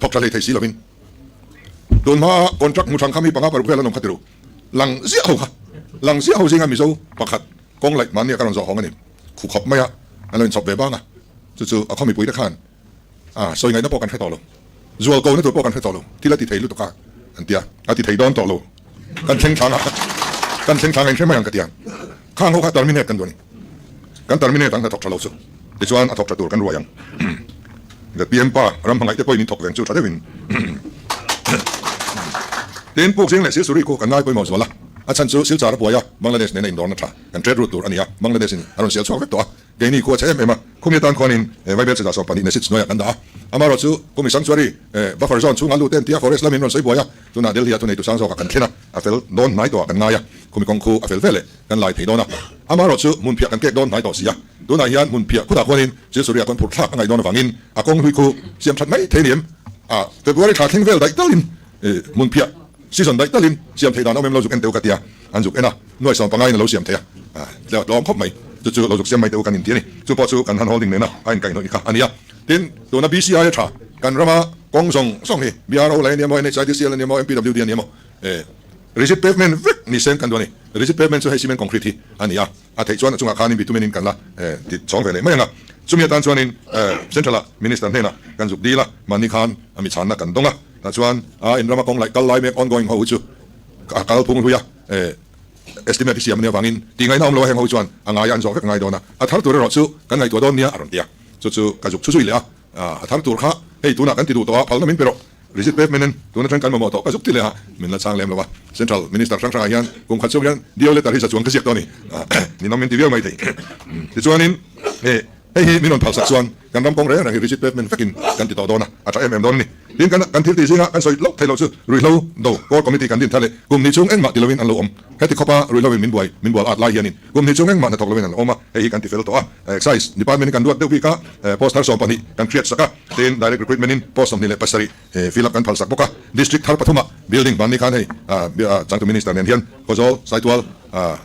thawk tha hlei thei si lovin tun hma contract hmu thang kha mi panga paruk vel an awm kha tiru lang ziah ho kha lang ziah ho zinga Mizo pakhat kawng laih mahnia ka rawn zawh hawng a ni khu khawp mai a an lo inchhawp ve bang a chu chu a khaw mipui te khan A, sawi ngaihna pawh kan hre tawh lo. Zual ko na tur pawh kan hre tawh lo. Thil a ti thei lutuk a, an ti a. A ti thei dawn tawh lo. Kan thleng thlang a, kan thleng thlang a inhre mai ang ka ti a. Khang ho kha terminate kan duh a ni. Kan terminate ang hnathawk tha lo chu. Tichuan a thawk tha tur kan ruai ang. ZPM pa ram hmangaih te pawhin in thawk veng chu tha deuhin. Tin, puk zing leh Silsuri khu kan ngai pawimawh zual a. A chhan chu Silchar a buai a, Bangladesh nena indawrna tha kan trade route tur a ni a, Bangladesh in a rawn sial chhuak vek tawh a. Keini khua chhe em em a, khumi atan khuanin Vaibel chhezah 12 na seats hnuaiah kan dah a. Amaherawh chu khumi sanctuary buffer zone chhungah lut em tia forest lamin rawn sawi buai a, tunah Delhi-ah thuneitu sang zawkah kan thlen a, a fel dawn hnai tawhah kan ngai a, khumi kawng khu a fel veleh kan lai thei dawn a. Amaherawh chu hmun phiah kan kek dawn hnai tawh si a, tunah hian hmun phiah khutah khuanin Silsuria khawn phurh thlak a ngaih dawn avangin a kawng hlui khu siam that mai thei ni em? A February thla thleng vel daih talin hmun phiah season daih talin siam theih dan awm em lo zuk en teh u ka ti a, an zuk en a, nuai 15 in a lo siam thei a, tlawm khawp mai, chu chu lo zuk siam mai teh u kan inti a ni, chu pawh chu kan han holding nena a inkaihhnawih kha a ni a. Tin, tuna BCI a tha, kan rama kawng zawng zawng hi BRO lei a ni emaw, NHIDCL a ni emaw, MPWD a ni emaw, rigid pavement vek ni sen kan duh a ni, rigid pavement chu hei cement concrete hi a ni a, a theih chuan a chungah khanin bitumen in kan la ti chhawng ve leh mai ang a, chumi atan chuanin Central ah Minister hnenah kan zuk dil a, mahni khan a mi chhanna kan dawng a, tah chuan a in rama kawng laih kal lai mek ongoing ho hi chu a kal phung hlui a, estimate hi siam ania vangin tih ngaihna awm lo a heng ho chuan a ngai a an zawh vek ngai dawn a, a thar tur erawh chu kan ngaihtuah dawn nia a rawn ti a, chu chu ka zuk chhu zui leh a, a thar tur kha hei tunah kan ti duh tawh a phalna min pe rawh. Rigid pavement in tun atang kan mamawh tawh ka zuk ti leh a, min la chang lem lo a. Central Minister hrang hrangah hian kum khat chhung hian DO letter hi za chuang ka ziak tawh a ni. Ninawm min ti viau mai thei. Tichuanin hei hi min rawn phalsak chuan kan ram kawng reng reng hi rigid pavement vekin kan ti tawh dawn a, a tha em em dawn a ni. Tin kan kan thil tih zinga kan sawi loh theih loh chu ruihhlo do Core Committee kan din thar leh kum hnih chhung engmah ti loin an lo awm. Heti khawpa ruihhlo in min buai min bual at lai hianin kum hnih chhung engmah hnathawk loin an lo awm a, hei hi kan ti fel tawh a. Excise Department in kan duat deuh bik a, post thar 12 kan create sak a, tin direct recruitment in post 27 fill up kan phal sak bawk a, District thar pathum ah building hmanni khan hei changtu Minister nen hian Khawzawl, Saitual,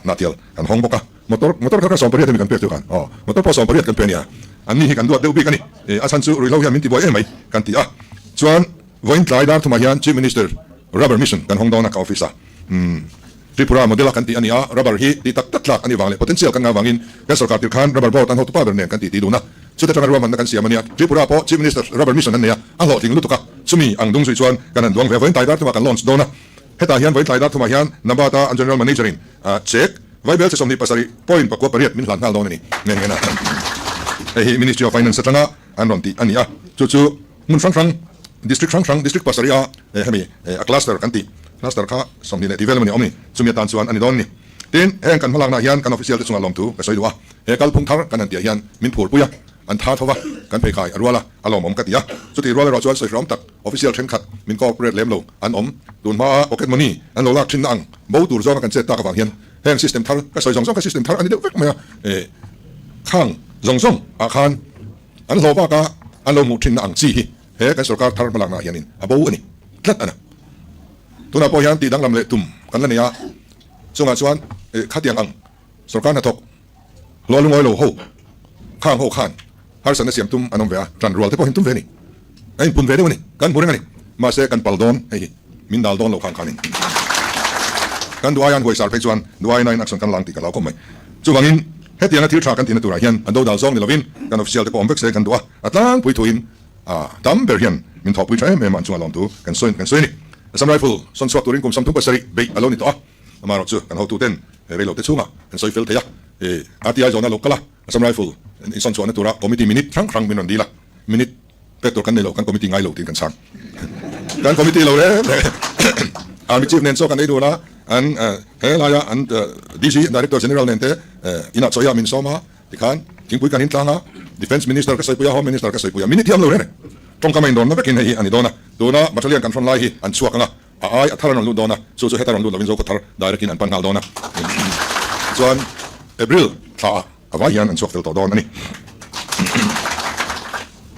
Hnahtial kan hawng bawk a, motor motor kha kha 80 hemi kan pek chu khan aw motor pawh 80 kan pe a nia, anni hi kan duat deuh bik a ni, a chhan chu ruihhlo hian min tibuai em mai kan ti a, chuan vawiin tlai dar thumah hian Chief Minister Rubber Mission kan hawng dawn a ka office ah. Tripura model a kan tih a ni a, rubber hi tih tak tak tlak a nih vang leh potential kan ngah vangin kan sorkar tir khan rubber board an hotupa ber nen kan tih tih dun a, chuta tanga ruahmanna kan siam a nia. Tripura pawh Chief Minister rubber mission an nei a, a hlawhtling lutuk a, chumi ang dung zui chuan kan han duang ve a, vawiin tlai dar thumah kan launch dawn a, hetah hian vawiin tlai dar thumah hian Nabata an General Manager in check Vaibel che 27 point 98 min hlan nghal dawn a ni nghe nghe na. Hei hi Ministry of Finance atanga an rawn tih a ni a, chu chu hmun hrang hrang District hrang hrang District pasarih a hemi a cluster kan tih. Cluster kha 20 leh tih vel emaw ni awm ni, chumi atan chuan a ni dawn ni. Tin, heng kan hmalaknaah hian kan official te chungah lawmthu ka sawi duh a, he kalphung thar kan han tihah hian min phurpui a, an tha tho va, kan pheikhai a rual a, a lawmawm ka ti a. Chutih rual erawh chuan sawi hreawm tak official thenkhat min cooperate lem lo an awm. Tun hmaa pocket money an lo lak thinna ang bo tur zawnga kan chet tak avang hian heng system thar ka sawi zawng zawng kha system thar a ni deuh vek mai a, khang zawng zawng ah khan an hlawh baka an lo hmuh thinna ang chi hi he kan sorkar thar hmalaknaah hianin a bo a ni tlat a na. Tunah pawh hian tih danglam leh tum kan la nei a, chungah chuan khatiang ang sorkar hnathawk hlawh lungawi lo ho khang ho khan harsatna siam tum an awm ve a, tan rual te pawh hin tum ve a ni, a inpun ve deuh a ni, kan hmu reng a ni, mahse kan pal dawn hei hi min dal dawn lo khang khanin kan duh aian huaisar phei chuan duh aiin action kan lang tih ka hlau khawp mai. Chuvangin hetianga thil tha kan tihna turah hian an do dal zawng ni lovin kan official te pawh awm vek se kan duh a, a tlangpui thuin A tam ber hian min thawhpui tha em em a, an chungah lawmtu kan sawi kan sawi a ni. Assam Rifle sawn chhuak turin kum 37 beih a lo ni tawh a, amaherawh chu kan hotuten he reilote chhungah an sawi fel thei a, he RTI zawhna lo kal a, Assam Rifle insawn chhuahna tura committee minute hrang hrang min rawn dil a, minute pek tur kan nei lo, kan committee ngai lo tiin kan chhang. Kan committee lo reng reng Army Chief nen chaw kan ei dun a, an he laia an DC, Director General nen te inah chawiah min sawm a, Tikhan, thingpui kan intlang a, Defence Minister ka sawipui a, Home Minister ka sawipui a, minute hi awm lo reng reng. Tawngkam a indawnna vekin hei hi a ni dawn a, tuna battalion kan hrawn lai hi an chhuak ang a, a ai a thar an rawn lut dawn a, chu chu heta rawn lut lovin Zokhaw thar direct in an pan nghal dawn a. Chuan April thla ah a vai hian an chhuak fel tawh dawn a ni.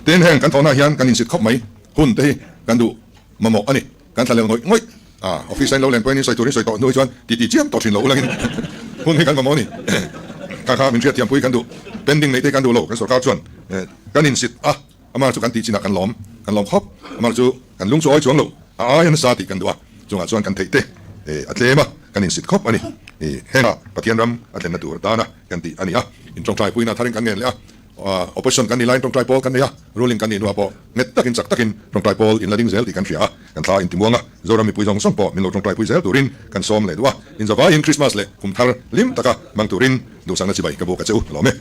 Tin, heng kan thawhnaah hian kan insit khawp mai hun te hi kan duh mamawh a ni. Kan thla lel ngawih ngawih a, office a in lo len pawhin in sawi turin sawi tawh hnu hi chuan titi chiam tawh thin lo ulangin hun hi kan mamawh a ni. Kha kha min hriatthiam pui kan duh, pending neih te hi kan duh lo, kan sorkar chuan kan insit a, amah chu kan tih chinah kan lawm, kan lawm khawp, amah chu kan lung chu awi chuang lo, a ai a nasa tih kan duh a, chungah chuan kan theih te a tlem a, kan insit khawp a ni. Hengah Pathian ram a thlenna tur atana kan tih a ni a, intawngtai puina tharin kan ngen leh a. Opposition kan nih laiin tawngtai pawl kan nei a, ruling kan nih hnuah pawh nghet takin chak takin tawngtai pawl in la ding zel tih kan hria a, kan thla intimuang a, Zoram mipui zawng zawng pawh min lo tawngtai pui zel turin kan sawm leh duh a, inzavaiin Krismas leh kum thar hlim taka hmang turin duhsakna chibai ka buk a che u, lawm e.